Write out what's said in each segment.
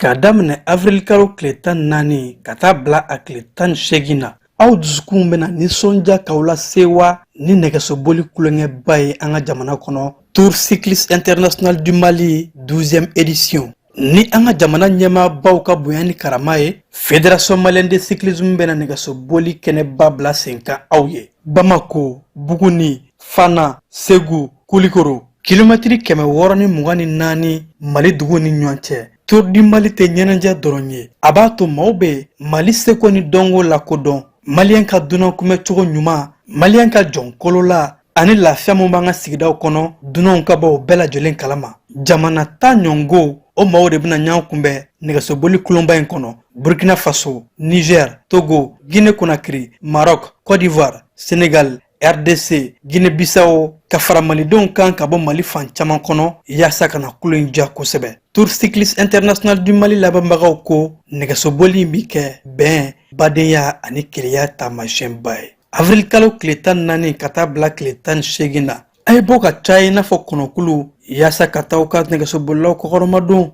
K'a daminɛ avirilikalo tile 14 ka taa bila a tile 18 na, aw dusukunw bɛna nisɔndiya k'aw lasewa ni nɛgɛsoboli tulonkɛba ye an ka jamana kɔnɔ, Tour Cycliste International du Mali 12e édition. Ni an ka jamana ɲɛmaabaw ka bonya ni karama ye, Fédération malienne de cyclisme bɛna nɛgɛsoboli kɛnɛba bila sen kan aw ye Bamako, Buguni, Fana, Segu, Kulikoro, kilomɛtiri 624 Mali duguw ni ɲɔgɔn cɛ. Tour du Mali tɛ ɲɛnajɛ dɔrɔn ye, a b'a to maaw bɛ Mali seko ni dɔnko lakodɔn, maliyɛn ka dunan kunbɛcogo ɲuman, maliyɛn ka jɔn kolola ani lafiya min b'an ka sigidaw kɔnɔ, dunanw ka bɔ o bɛɛ lajɛlen kalama. Jamana tan ɲɔgɔnko o maaw de bɛna ɲɔgɔn kunbɛn nɛgɛsoboli kulonba in kɔnɔ: Burkina Faso, Niger, Togo, Guinée Conakry, Maroc, Côte d'Ivoire, Sénégal, RDC, Guinée Bissau, ka fara malidenw kan ka bɔ Mali fan caman kɔnɔ yaasa ka na kulo in diya kosɛbɛ. Tour Cycliste International du Mali labanbagaw ko nɛgɛsoboli in bi kɛ bɛn, badenya ani kelenya taamasiyɛnba ye. Avril kalo tile 14 ka taa bila tile 18 na, a ye bɔ ka caya i n'a fɔ kɔnɔkulu yaasa ka taa aw ka nɛgɛsobolilaw kɔkɔrɔmadon.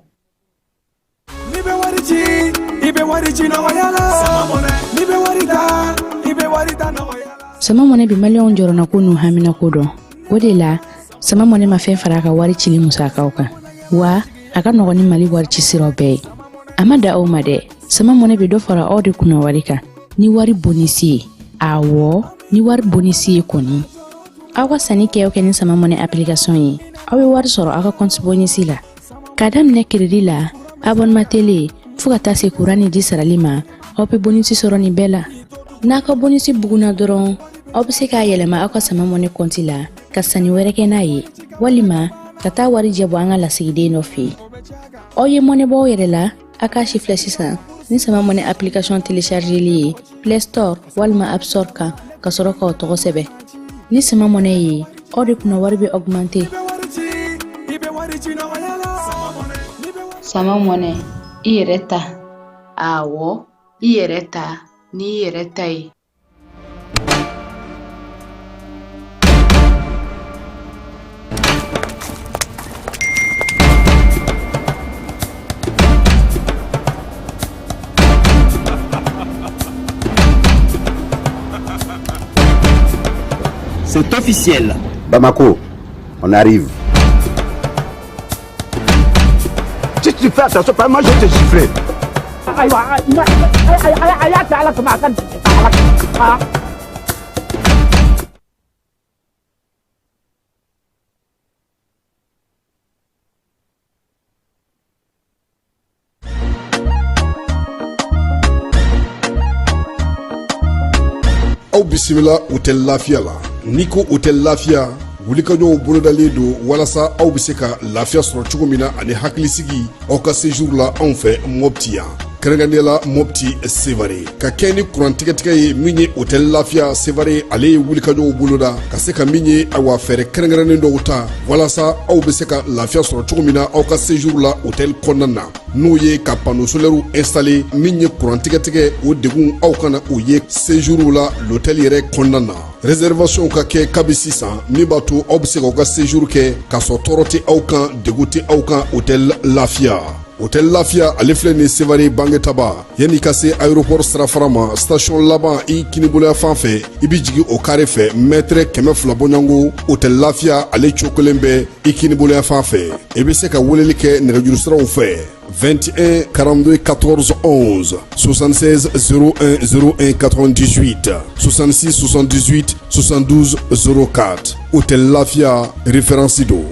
N'i bɛ wari ci, i bɛ wari ci nɔgɔya la. N'i bɛ wari ta, i bɛ wari ta nɔgɔya la. Sama Mɔnɛ bɛ maliyɛnw jɔrɔnako n'u haminako dɔn. O de la, Sama Mɔnɛ ma fɛn fara a ka wari cili musakaw kan, wa a ka nɔgɔn ni Mali wari ci siraw bɛɛ ye. A ma da aw ma dɛ, Sama Mɔnɛ bɛ dɔ fara aw de kunna wari kan ni wari bonisi ye. Awɔ, ni wari bonisi ye kɔni, aw ka sanni kɛ o kɛ ni Sama Mɔnɛ application ye, aw bɛ wari sɔrɔ aw ka compte bonisi la. K'a daminɛ crédit la, abonnement télé, fo ka taa se kuran ni ji sarali ma, aw bɛ bonisi sɔrɔ nin bɛɛ la. N'a ka bonisi bugunna dɔrɔn, aw bɛ se k'a yɛlɛma aw ka Sama Mɔnɛ kɔnti la ka sanni wɛrɛ kɛ n'a ye, walima ka taa warijɛ bɔ an ka lasigiden dɔ fɛ yen. Aw ye mɔnɛ bɔ aw yɛrɛ la, a k'a si filɛ sisan ni Sama Mɔnɛ application téléchargeli ye Play Store walima App Store kan, ka sɔrɔ k'aw tɔgɔ sɛbɛn. Ni Sama Mɔnɛ ye, aw de kunna wari bɛ augmenter. Sama Mɔnɛ, i yɛrɛ ta. Awɔ, i yɛrɛ ta n'i yɛrɛ ta ye. C'est officiel. Bamako, on arrive. Si tu fais attention, pas moi je vais te gifler. Ayiwa, a y'a kɛ Ala kama, a ka ala. Aw bisimila Hôtel Lafiya la. N'i ko Hôtel Lafiya, wulikajɔw bolodalen don walasa aw bɛ se ka lafiya sɔrɔ cogo min na ani hakilisigi aw ka séjour la anw fɛ Mopti yan, kɛrɛnkɛrɛnnenya la Mopti Sevare. Ka kɛ ni kuran tigɛtigɛ ye min ye, Hôtel Lafiya Sevare ale ye wulikajɔw boloda ka se ka min ye, awa, fɛɛrɛ kɛrɛnkɛrɛnnen dɔw ta walasa aw bɛ se ka lafiya sɔrɔ cogo min na aw ka séjour la hôtel kɔnɔna na, n'o ye ka panneau solaire installé. Min ye kuran tigɛtigɛ, o degun aw kana o ye séjour la l'hôtel yɛrɛ kɔnɔna na. Réservation ka kɛ kabi sisan, min b'a to aw bɛ se k'aw ka séjour kɛ k'a sɔrɔ tɔɔrɔ tɛ aw kan, degun tɛ aw kan. Hôtel Lafiya, Hôtel Lafiya ale filɛ nin Sevare Bangetaba, yanni ka se aéroport sirafara ma, station laban i kiniboloya fan fɛ, i bɛ jigin o carré fɛ, mètre 200 bɔɲɔgɔnko, Hôtel Lafiya ale cokolen bɛ i kiniboloya fan fɛ. I bɛ se ka weleli kɛ nɛgɛjuru siraw fɛ: 21 42 14 11, 76 01 01 98, 66 78 72 04. Hôtel Lafiya, référence don.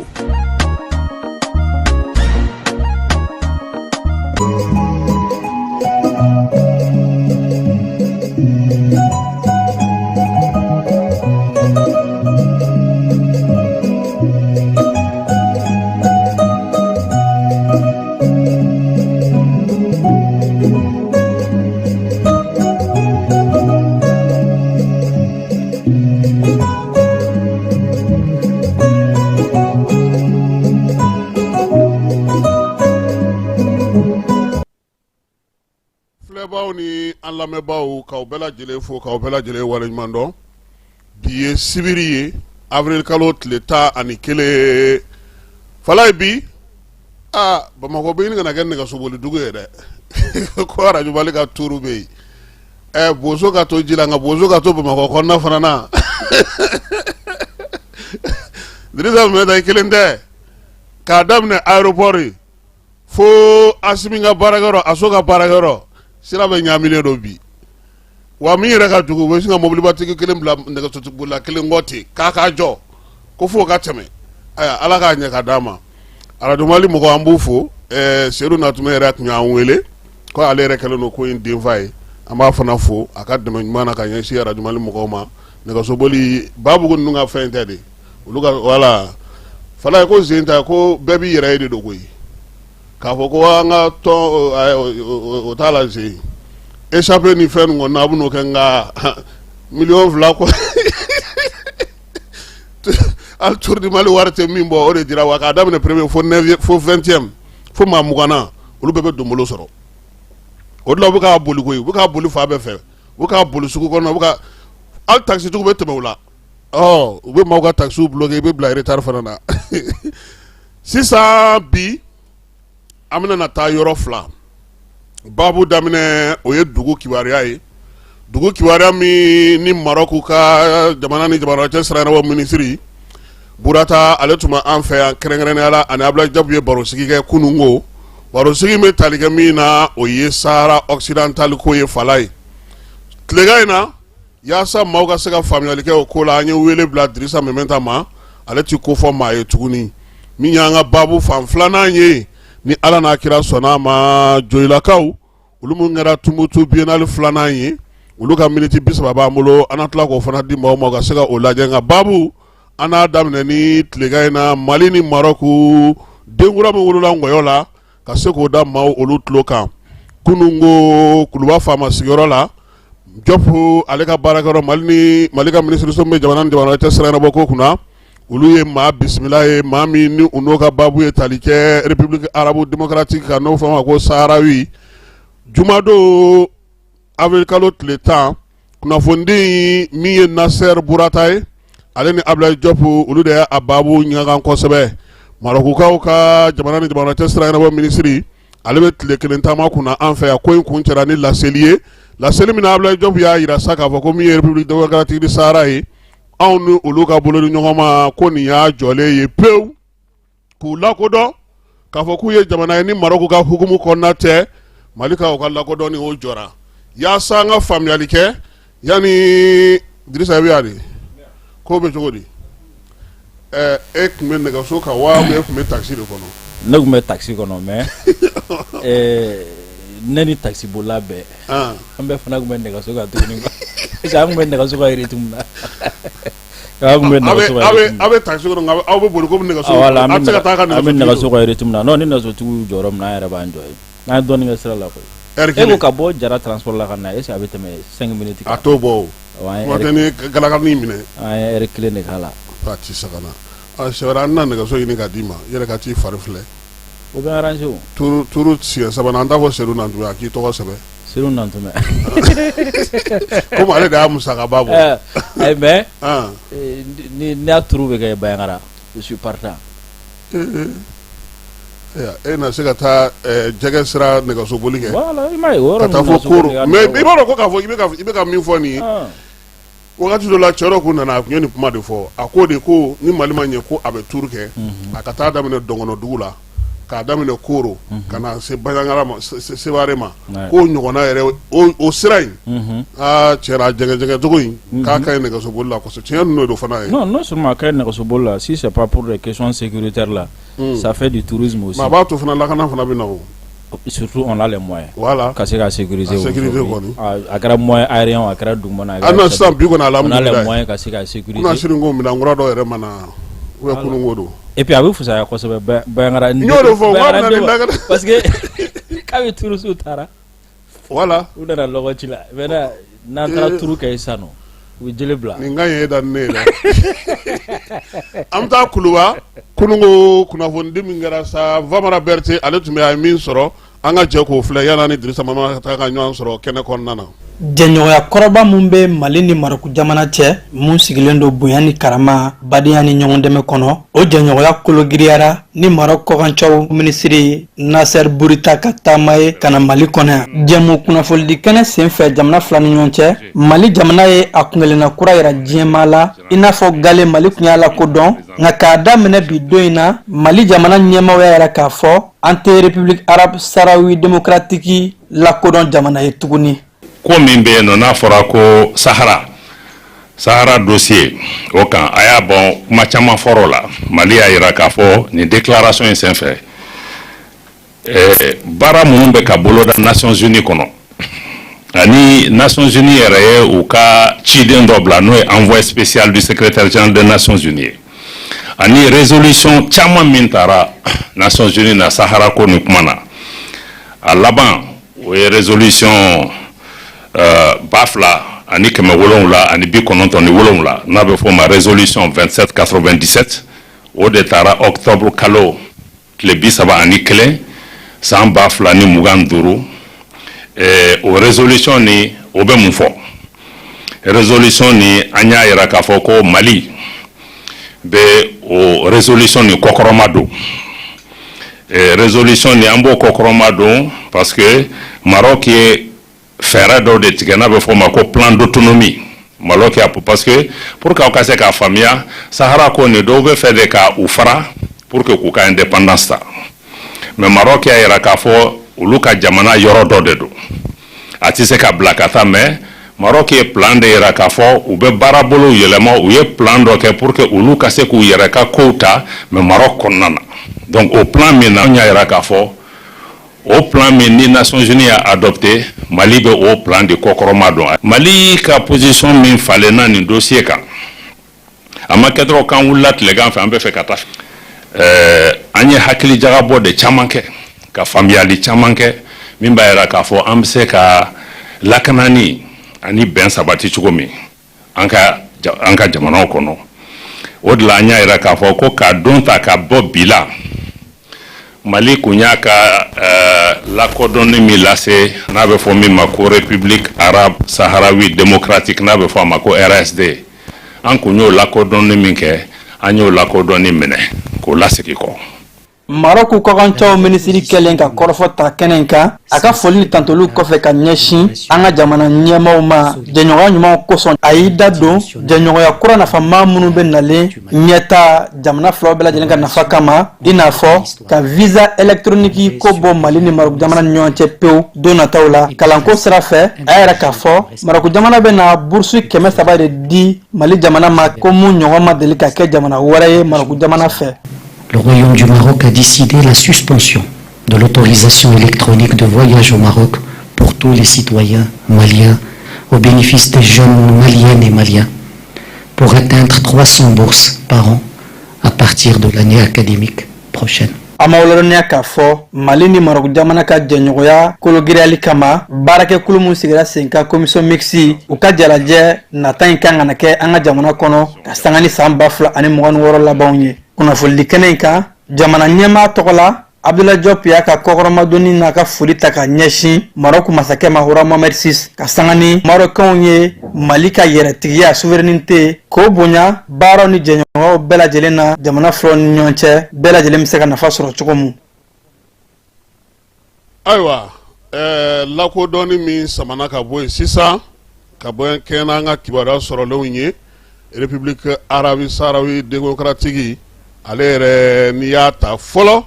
An lamɛnbaaw, k'aw bɛɛ lajɛlen fo, k'aw bɛɛ lajɛlen waleɲuman dɔn. Bi ye sibiri ye, avril kalo tile 11. Falaye, bi aa Bamakɔ bɛ ɲini ka na kɛ nɛgɛsoboli dugu ye dɛ, ko arajo Mali ka tour bɛ yen. Ɛ, bozo ka to ji la, nka bozo ka to Bamakɔ kɔnɔna fana na. Dirisa Mɛta, i kelen tɛ. K'a daminɛ aéroport fo Asimi ka baarakɛyɔrɔ, Aso ka baarakɛyɔrɔ, sira bɛɛ ɲaaminen don bi. Wa min yɛrɛ ka jugu, u bɛ sin ka mobilibatigi kelen bila nɛgɛsobolila kelen kɔ ten k'a k'a jɔ ko f'o ka tɛmɛ. Ayiwa, Ala k'a ɲɛ ka d'an ma. Arajo Mali mɔgɔ, an b'u fo. Sedu Natuma yɛrɛ tun y'an wele ko ale yɛrɛ kɛlen don ko in denfa ye. An b'a fana fo a ka dɛmɛ ɲuman na ka ɲɛsin arajo Mali mɔgɔw ma. Nɛgɛsoboli Babugu ninnu ka fɛn tɛ de, olu ka wala Falaye ko sen ta ko bɛɛ b'i yɛrɛ ye de don koyi. K'a fɔ ko an ka tɔn, o t'a la. Sen échappée ni fɛn ninnu kɔni, a bɛn'o kɛ, nka miliyɔn 2 kɔ, hali Tour du Mali wari tɛ min bɔ, o de dira. Wa k'a daminɛ premier fo neuvième, fo 20e, fo maa 20na, olu bɛɛ bɛ donbolo sɔrɔ. O de la u bɛ k'a boli koyi, u bɛ k'a boli fan bɛɛ fɛ, u bɛ k'a boli sugu kɔnɔ, u bɛ ka hali takisitigiw bɛ tɛmɛ u la. Ɔ, u bɛ maaw ka takisiw bloquer, i bɛ bila retard fana na. Sisan bi, an bɛna na taa yɔrɔ fila. Baabu daminɛ, o ye dugu kibaruya ye. Dugu kibaruya min ni Marɔku ka jamana ni jamana cɛ sira ɲɛnabɔ minisiri Burata, ale tun bɛ an fɛ yan kɛrɛnkɛrɛnnenya la, ani Abulayi Jabu ye barosigi kɛ kununko. Barosigi bɛ tali kɛ min na, o ye Sahara occidental ko ye. Falaye, tilegan in na, yaasa maaw ka se ka faamuyali kɛ o ko la, an ye wele bila Dirisa Mɛmɛnta ma. Ale tɛ ko fɔ maa ye tuguni. Min y'an ka baabu fan filanan ye, ni Ala n'a kira sɔnna a ma, Joyilakaw, olu minnu kɛra Tumutu biennale filanan ye, olu ka miniti 30 b'an bolo. An na tila k'o fana di maaw ma ka se ka o lajɛ. Nka baabu, an n'a daminɛ ni tilegan in na, Mali ni Marɔku denkura min wolola Nkɔyɔ la, ka se k'o da maaw olu tulo kan. Kununko, Kuluba faama sigiyɔrɔ la, Jɔpu ale ka baarakɛyɔrɔ, Mali ni Mali ka minisiriso min bɛ jamana ni jamana cɛ sira ɲɛnabɔ ko kunna, olu ye maa bisimila ye, maa min ni u n'o ka baabu ye tali kɛ République arabe démocratique kan, n'o fɔ ma ko Saharawi. Jumadon, avril kalo tile 10, kunnafonidi min ye Nasɛri Burata ye, ale ni Abulayi Jɔpu, olu de y'a baabu ɲagan kosɛbɛ. Marɔkukaw ka jamana ni jamana cɛ sira ɲɛnabɔ minisiri, ale bɛ tile kelen taama kunna an fɛ yan. Ko in kun cɛra ni laseli ye, laseli min na Abulayi Jɔpu y'a jira sa k'a fɔ ko min ye République démocratique du Sahara ye, anw ni olu ka bolo ni ɲɔgɔn ma, ko nin y'a jɔlen ye pewu, k'u lakodɔn k'a fɔ k'u ye jamana ye ni Marɔku ka hukumu kɔnɔna tɛ, Mali ka u ka lakodɔnni o jɔra. Yaasa an ka faamuyali kɛ, yanni Dirisa, i bɛ yan de, ko bɛ cogo di? E tun bɛ nɛgɛso kan wa, e tun bɛ takisi de kɔnɔ? Ne tun bɛ takisi kɔnɔ, mais ne ni takisibolila bɛɛ, an bɛɛ fana tun bɛ nɛgɛso kan tuguni, parce que an tun bɛ nɛgɛso ka rythme na. Aw bɛ takisi kɔnɔ, aw bɛ boli komi nɛgɛso, aw tɛ se ka taa ka an bɛ nɛgɛso ka rythme na. Non, ni nɛgɛsotigiw jɔ yɔrɔ min na, an yɛrɛ b'an jɔ yen. N'an ye dɔɔnin kɛ sira la koyi. E ko ka bɔ Jara transport la ka na, est ce que a bɛ tɛmɛ 5 minutes kan? A t'o bɔ o. Kuma tɛ ni galakani minɛ. An ye heure kelen de k'a la. A ti sagana. C'est vrai, an tɛna nɛgɛso ɲini k'a d'i ma, i yɛrɛ ka t'i fari filɛ. O bɛ arranger o. Tour siɲɛ sabanan, an t'a fɔ Sedu Nantunme a k'i tɔgɔ sɛbɛn. Sedu Nantunme. Komi ale de y'a musakaba bɔ. Ayi, mais ni n'a tour bɛ kɛ Bandiagara, je suis partant. E na se ka taa jɛgɛ sira nɛgɛsoboli kɛ. Voilà, i m'a ye o yɔrɔ ka taa fo Koro, mais i b'a dɔn ko k'a fɔ i bɛ ka min fɔ nin ye. Wagati dɔ la, cɛ dɔ kun nana, a tun ye nin kuma de fɔ. A ko de ko ni Mali ma ɲɛ ko a bɛ tour kɛ, a ka taa daminɛ Dɔngɔnɔdugu la, k'a daminɛ Koro ka na se Bandiagara ma, Sevare ma, k'o ɲɔgɔnna yɛrɛ, o sira in, aa cɛna, jɛgɛjɛgɛcogo in k'a ka ɲi nɛgɛsoboli la kosɛbɛ. Tiɲɛ ninnu don fana ye. Non, non seulement a ka ɲi nɛgɛsoboli la, si c'est pas pour des questions sécuritaires là, ça fait du tourisme aussi. Mais a b'a to fana, lakana fana bɛ na o. Surtout on a les moyens. Voilà. Ka se ka sécuriser. A sécuriser kɔni. A kɛra moyen aérien, a kɛra dugumana. Ah non, sisan bi kɔni, alhamdulilayi. On a les moyens ka se ka sécuriser. Kunasini ko minɛn kura dɔw yɛrɛ ma na ou bien kununko don. Et puis a bɛ fisaya kosɛbɛ Bandiagara. N y'o de fɔ, n k'a bɛna ni lakana. Parce que kabi touristes taara. Voilà. U nana lɔgɔ ci la. Maintenant n'an taara tour kɛ sisan nɔ, u bɛ jele bila. Nin ka ɲi e da ni ne ye dɛ. An bɛ taa Kuluba, kununko kunnafonidi min kɛra sa, Famara Berete, ale tun bɛ, a ye min sɔrɔ, An ka jɛ k'o filɛ yanni Dirisa Mamaka ka taa ka ɲɔgɔn sɔrɔ kɛnɛ kɔnɔna na. Jɛɲɔgɔnya kɔrɔba min bɛ Mali ni Marɔku jamana cɛ, mun sigilen don bonya ni karama, badenya ni ɲɔgɔndɛmɛ kɔnɔ, o jɛɲɔgɔnya kologiriyara ni Marɔku kɔkancɛw minisiri Nasɛri Burita ka taama ye ka na Mali kɔnɔ yan. Jɛmu kunnafonidi kɛnɛ senfɛ jamana fila ni ɲɔgɔn cɛ, Mali jamana ye a kunkelenna kura yira diɲɛmaa la, i n'a fɔ gale Mali tun y'a lakodɔn, nka k'a daminɛ bi don in na, Mali jamana ɲɛmaaw y'a yira k'a fɔ an tɛ République arabe sahraoui démocratique lakodɔn jamana ye tuguni. Ko min bɛ yen nɔ n'a fɔra ko Sahara, Sahara dossier o kan, a y'a bɔn kuma caman fɔra o la. Mali y'a jira k'a fɔ nin déclaration in senfɛ, baara minnu bɛ ka boloda Nations Unies kɔnɔ, ani Nations Unies yɛrɛ ye u ka ciden dɔ bila, n'o ye envoyé spécial du secrétaire général des Nations Unies ye, ani résolution caman min taara Nations Unies na Sahara ko ni kuma na, a laban o ye résolution 2797, n'a bɛ fɔ o ma résolution 2797. O de taara octobre kalo tile 31 san 2025. O résolution ni, o bɛ mun fɔ? Résolution ni, an y'a yira k'a fɔ ko Mali bɛ o résolution ni kɔkɔrɔma don. Résolution ni, an b'o kɔkɔrɔma don parce que Maroc ye fɛɛrɛ dɔw de tigɛ n'a bɛ fɔ o ma ko plan d'autonomie. Maroc y'a, parce que pour que aw ka se k'a faamuya, Sahara ko nin, dɔw bɛ fɛ de ka u fara pour que k'u ka indépendance ta, mais Maroc y'a yira k'a fɔ olu ka jamana yɔrɔ dɔ de don, a tɛ se ka bila ka taa. Mais Maroc ye plan de yira k'a fɔ u bɛ baarabolo yɛlɛma. U ye plan dɔ kɛ pour que olu ka se k'u yɛrɛ ka kow ta, mais Maroc kɔnɔna na. Donc o plan min na, an y'a yira k'a fɔ o plan min ni Nations Unies y'a adopté, Mali bɛ o plan de kɔkɔrɔma don. Mali ka position min falenna nin dossier kan, a ma kɛ dɔrɔn k'an wulila tilegan fɛ, an bɛ fɛ ka taa. An ye hakili jagabɔ de caman kɛ, ka faamuyali caman kɛ min b'a yira k'a fɔ an bɛ se ka lakanani ani bɛn sabati cogo min an ka jamanaw kɔnɔ. O de la an y'a yira k'a fɔ ko ka don ta ka bɔ bi la, Mali kun y'a ka lakodɔnni min lase, n'a bɛ fɔ min ma ko République arabe sahraoui démocratique, n'a bɛ fɔ a ma ko RSD, an kun y'o lakodɔnni min kɛ, an y'o lakodɔnni minɛ k'o lasegin kɔ. Marɔku kɔkancɛw minisiri kɛlen ka kɔrɔfɔ ta kɛnɛ in kan, a ka foli ni tantoliw kɔfɛ ka ɲɛsin an ka jamana ɲɛmaaw ma jɛɲɔgɔnya ɲumanw kosɔn, a y'i da don jɛɲɔgɔnya kura nafama minnu bɛ nalen ɲɛta jamana filaw bɛɛ lajɛlen ka nafa kama, i n'a fɔ ka visa électronique ko bɔ Mali ni Marɔku jamana ni ɲɔgɔn cɛ pewu don nataw la. Kalanko sira fɛ, a y'a yira k'a fɔ Marɔku jamana bɛna burusi 300 de di Mali jamana ma, ko mun ɲɔgɔn ma deli ka kɛ jamana wɛrɛ ye Marɔku jamana fɛ. Le Royaume du Maroc a décidé la suspension de l'autorisation électronique de voyage au Maroc pour tous les citoyens maliens au bénéfice des jeunes Maliennes et Maliens pour atteindre 300 bourses par an à partir de l'année académique prochaine. A ma ladɔnniya k'a fɔ Mali ni Marɔku jamana ka jɛɲɔgɔnya kologiriyali kama, baarakɛkulu mun sigira sen kan, commission mixte, u ka jalajɛ nata in kan ka na kɛ an ka jamana kɔnɔ ka sanga ni san 2026 labanw ye. Kunnafonidi kɛnɛ in kan, jamana ɲɛmaa tɔgɔ la, Abdoulaye Diop y'a ka kɔkɔrɔmadonni n'a ka foli ta ka ɲɛsin Marɔku masakɛ ma, roi Mohamed VI, ka sanga ni Marɔkɛnw ye Mali ka yɛrɛtigiya, souveraineté, k'o bonya baaraw ni jɛɲɔgɔnyaw bɛɛ lajɛlen na jamana filaw ni ɲɔgɔn cɛ, bɛɛ lajɛlen bɛ se ka nafa sɔrɔ cogo min. Ayiwa, lakodɔnni min samana ka bɔ yen sisan, ka bɔ kɛ n'an ka kibaruya sɔrɔlenw ye, République arabe sahraoui démocratique, ale yɛrɛ, n'i y'a ta fɔlɔ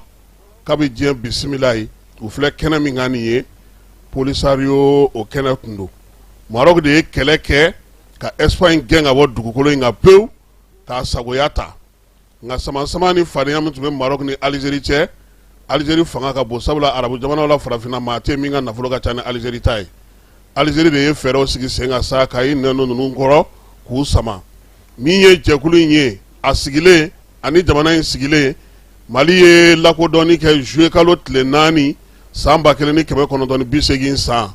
kabi diɲɛ bisimila ye, u filɛ kɛnɛ min kan nin ye, Polisario o kɛnɛ tun don. Maroc de ye kɛlɛ kɛ ka Espagne gɛn ka bɔ dugukolo in kan pewu k'a sagoya ta. Nka sama-sama ni fadenya min tun bɛ Maroc ni Algérie cɛ, Algérie fanga ka bon, sabula arabu jamanaw la, farafinna, maa tɛ min ka nafolo ka ca ni Algérie ta ye. Algérie de ye fɛɛrɛw sigi sen kan sa ka i nɛn ninnu kɔrɔ k'u sama. Min ye jɛkulu in ye, a sigilen ani jamana in sigilen, Mali ye lakodɔnni kɛ juillet kalo tile 4 san 1980 san.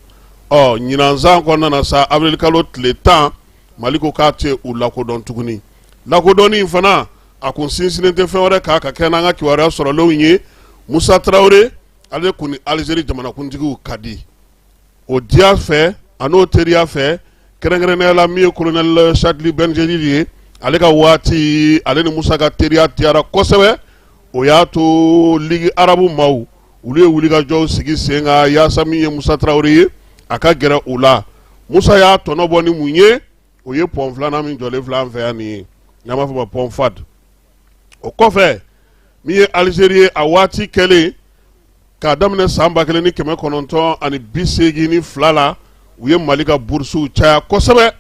Ɔ ɲinan san kɔnɔna na sa, avril kalo tile 10, Mali ko k'a tɛ u lakodɔn tuguni. Lakodɔnni in fana, a kun sinsinnen tɛ fɛn wɛrɛ kan ka kɛ n'an ka kibaruya sɔrɔlenw ye. Musa Tarawele, Ale kun ni Alizeri jamanakuntigiw ka di o diya fɛ a n'o teriya fɛ, kɛrɛnkɛrɛnnenya la min ye colonel Chadli Benjedid ye, ale ka waati ale ni Musa ka teriya diyara kosɛbɛ. O y'a to Ligue arabe maaw, olu ye wulikajɔw sigi sen kan yaasa min ye Musa Tarawele ye, a ka gɛrɛ u la. Musa y'a tɔnɔ bɔ ni mun ye? O ye pont filanan min jɔlen filɛ an fɛ yan nin ye, n'an b'a fɔ o ma pont Fahd. O kɔfɛ, min ye Alizeri ye, a waati kɛlen k'a daminɛ san 1982 la, u ye Mali ka burusiw caya kosɛbɛ.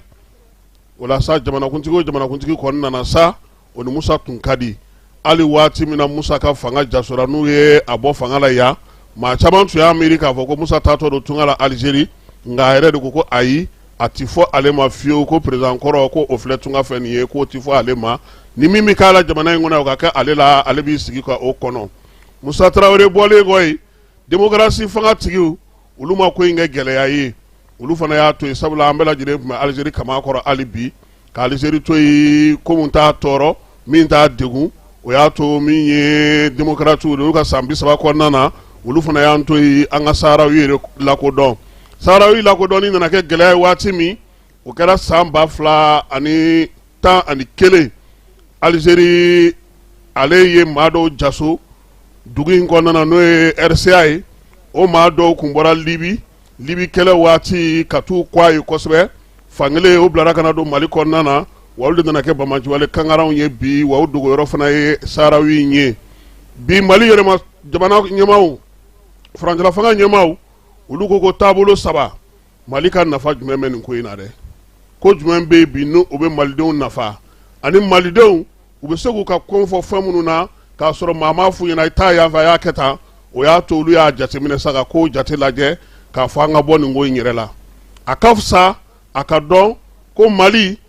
O la sa, jamanakuntigi o jamanakuntigi kɔni nana sa, o ni Musa tun ka di. Hali waati min na Musa ka fanga jasora, n'u ye a bɔ fanga la yan, maa caman tun y'a miiri k'a fɔ ko Musa taatɔ don tunga la Alizeri, nka a yɛrɛ de ko ko ayi, a ti fɔ ale ma fiyewu ko président kɔrɔ ko o filɛ tunga fɛ nin ye, k'o ti fɔ ale ma. Ni min bɛ k'a la jamana in kɔnɔ, o ka kɛ ale la, ale b'i sigi ka o kɔnɔ. Musa Tarawele bɔlen kɔ yen, démocratie fanga tigiw, olu ma ko in kɛ gɛlɛya ye, olu fana y'a to yen, sabula an bɛɛ lajɛlen tun bɛ Alizeri kaman kɔrɔ hali bi. Ka Alizeri to yen, ko min t'a tɔɔrɔ, min t'a degun, o y'a to min ye démocratew, olu ka san 30 kɔnɔna na, olu fana y'an to yen an ka Saharawi yɛrɛ lakodɔn. Saharawi lakodɔnni nana kɛ gɛlɛya ye waati min, o kɛra san 2011. Alizeri ale ye maa dɔw jaso dugu in kɔnɔna na, n'o ye RCA ye. O maa dɔw kun bɔra Libi, Libi kɛlɛ waati, ka t'u kɔ a ye kosɛbɛ. Fankelen o bilara ka na don Mali kɔnɔna na, wa olu de nana kɛ banbaanciwale kangaranw ye bi, wa u dogoyɔrɔ fana ye Saharawi in ye bi. Mali yɛrɛma jamana ɲɛmaaw, furancɛla fanga ɲɛmaaw, olu ko ko taabolo saba, Mali ka nafa jumɛn bɛ nin ko in na dɛ? Ko jumɛn bɛ yen bi n'o bɛ malidenw nafa, ani malidenw u bɛ se k'u ka kɔn fɔ fɛn minnu na k'a sɔrɔ maa m'a f'u ɲɛna i taa yan fɛ, a y'a kɛ tan? O y'a to olu y'a jateminɛ sa ka ko jate lajɛ k'a fɔ an ka bɔ nin ko in yɛrɛ la. A ka fisa a ka dɔn ko Mali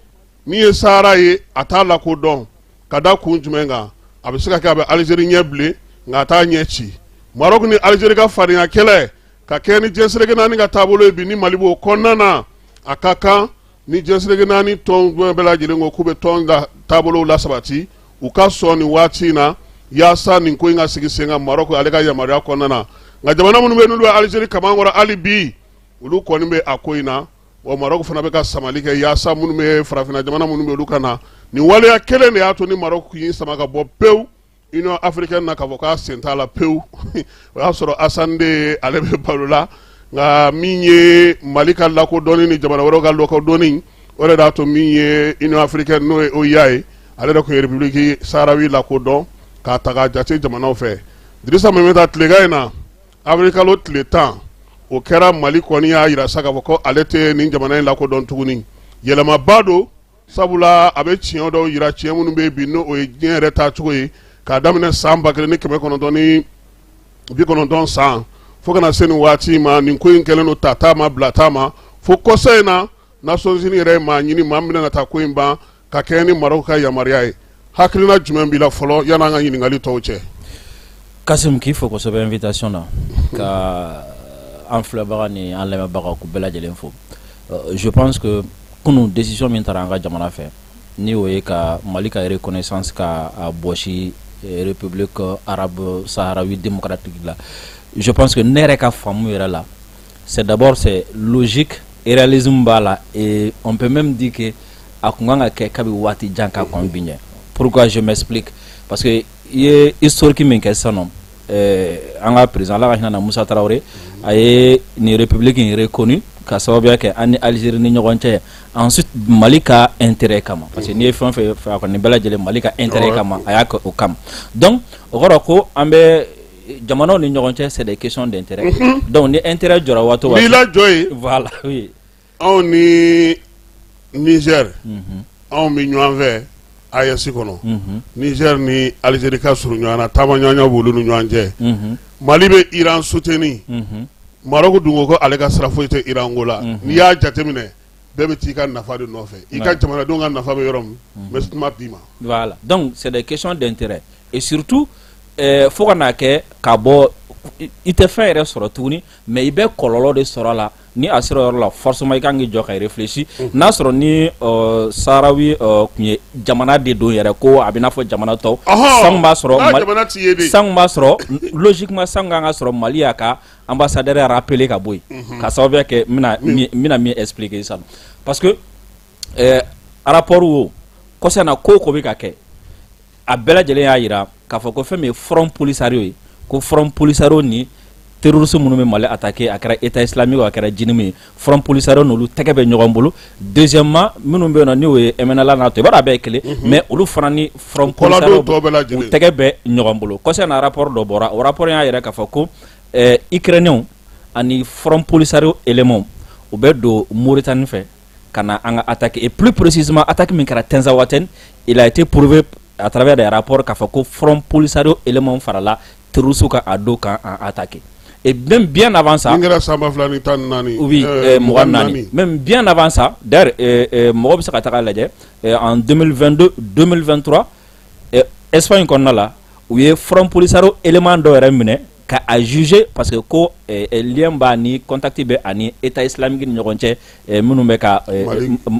min ye Sahara ye, a t'a lakodɔn. Ka da kun jumɛn kan? A bɛ se ka kɛ a bɛ Alizeri ɲɛ bilen, nka a t'a ɲɛ ci. Maroc ni Alizeri ka fadenya kɛlɛ ka kɛ ni diɲɛ seleke naani ka taabolo ye bi, ni Mali b'o kɔnɔna na, a ka kan ni diɲɛ seleke naani tɔn bɛɛ lajɛlen ko k'u bɛ tɔn ka taabolow lasabati, u ka sɔn nin waati in na yaasa nin ko in ka sigi sen kan Maroc ale ka yamaruya kɔnɔna na. Nka jamana minnu bɛ n'olu bɛ Alizeri kaman kɔrɔ hali bi, olu kɔni bɛ a ko in na. Wa Maroc fana bɛ ka samali kɛ yaasa minnu bɛ farafinna jamana minnu bɛ, olu ka na. Nin waleya kelen de y'a to ni Maroc y'i sama ka bɔ pewu Union africaine na, k'a fɔ k'a sen t'a la pewu. O y'a sɔrɔ Hassan II ale bɛ balo la. Nka min ye Mali ka lakodɔnni ni jamana wɛrɛw ka lakodɔnni, o de y'a to min ye Union africaine, n'o ye OUA ye, ale de tun ye République sahraouie lakodɔn k'a ta k'a jate jamanaw fɛ. Dirisa Mɛmɛta, tilegan in na, avril kalo tile 10, o kɛra Mali kɔni y'a jira sa k'a fɔ ko ale tɛ nin jamana in lakodɔn tuguni. Yɛlɛmaba don, sabula a bɛ tiɲɛ dɔw jira, tiɲɛ minnu bɛ bi, n'o ye diɲɛ yɛrɛ taacogo ye k'a daminɛ san 1990 san fo kana se nin waati ma. Nin ko in kɛlen don ta t'a ma, bila t'a ma, fo kɔsa in na Nations Unies yɛrɛ ye maa ɲini, maa min bɛna taa ko in ban ka kɛ ni Maroc ka yamaruya ye. Hakilina jumɛn b'i la fɔlɔ yan'an ka ɲininkali tɔw cɛ? Kasim, k'i fo kosɛbɛ invitation na, ka an filɛbaga ni an lamɛnbaga k'u bɛɛ lajɛlen fo. Je pense que kunun décision min taara an ka jamana fɛ, ni o ye ka Mali ka reconnaissance ka a bɔsi République arabe sahraouie démocratique la, je pense que ne yɛrɛ ka faamu yɛrɛ la, c'est d'abord, c'est logique et réalisme b'a la, et on peut même dire que a kun kan ka kɛ kabi waati jan ka kɔn bi ɲɛ. Pourquoi? Je m'explique. Parce que i ye historique min kɛ sisan nɔ, an ka président, Ala ka hinɛ na, Musa Tarawele, a ye nin république in reconnu ka sababuya kɛ an ni Algérie ni ɲɔgɔn cɛ, ensuite Mali ka intérêt kama, parce que n'i ye fɛn o fɛn fɛ a kɔni bɛɛ lajɛlen Mali ka intérêt kama, a y'a kɛ o kama. Donc o kɔrɔ ko an bɛ jamanaw ni ɲɔgɔn cɛ, c'est des questions d'intérêt. Donc ni intérêt jɔra waati o waati, n'i lajɔ yen, voilà, oui. Anw ni Niger, anw bɛ ɲɔgɔn fɛ AES kɔnɔ. Niger ni Algérie ka surun ɲɔgɔn na, taama ɲɔgɔnya b'olu ni ɲɔgɔn cɛ. Mali bɛ Iran soutenir. Maroc dun ko ko ale ka sira foyi tɛ Iran ko la. N'i y'a jateminɛ, bɛɛ bɛ t'i ka nafa de nɔfɛ. I ka jamanadenw ka nafa bɛ yɔrɔ min, n bɛ kuma d'i ma. Voilà, donc c'est des questions d'intérêt et surtout fo ka n'a kɛ ka bɔ, i tɛ fɛn yɛrɛ sɔrɔ tuguni, mais i bɛ kɔlɔlɔ de sɔrɔ a la. Ni a sera yɔrɔ la, forcément i kan k'i jɔ ka réfléchir. N'a sɔrɔ ni Saharawi tun ye jamana de don yɛrɛ, ko a bɛ n'a fɔ jamana tɔw, san b'a sɔrɔ, san b'a sɔrɔ logiquement san kan ka sɔrɔ Mali y'a ka ambassadeur rappeler ka bɔ yen, ka sababuya kɛ n bɛna min expliquer sisan, parce que rapport wo kɔsa na, ko ko bɛ ka kɛ, a bɛɛ lajɛlen y'a jira k'a fɔ ko fɛn min ye Front Polisario ye, ko Front Polisario ni terroriste minnu bɛ Mali attaquer, a kɛra État islamique, a kɛra JNIM ye, Front Polisario n'olu tɛgɛ bɛ ɲɔgɔn bolo. Deuxièmement, minnu bɛ yen nɔ, n'o ye MNLA n'a tɔ, i b'a dɔn a bɛɛ ye kelen, mais olu fana ni Front Polisario u tɛgɛ bɛ ɲɔgɔn bolo. Kɔsa na, rapport dɔ bɔra, o rapport y'a yɛrɛ k'a fɔ ko Ukrainiens ani Front Polisario éléments, u bɛ don Mauritanie fɛ ka na an ka attaquer, et plus précisément attaque min kɛra Tinzaouatène, il a été prouvé à travers des rapports k'a fɔ ko Front Polisario éléments farala terroristes kan a don kan an attaquer. Et même bien avant ça, Min kɛra san 2014. Oui, 24, même bien avant ça d'ailleurs, mɔgɔ bɛ se ka taga lajɛ en 2022, 2023, Espagne kɔnɔna la, u ye Front Polisario élément dɔ yɛrɛ minɛ ka a juger, parce que ko lien b'a ni contact bɛ ani État islamique ni ɲɔgɔn cɛ, minnu bɛ ka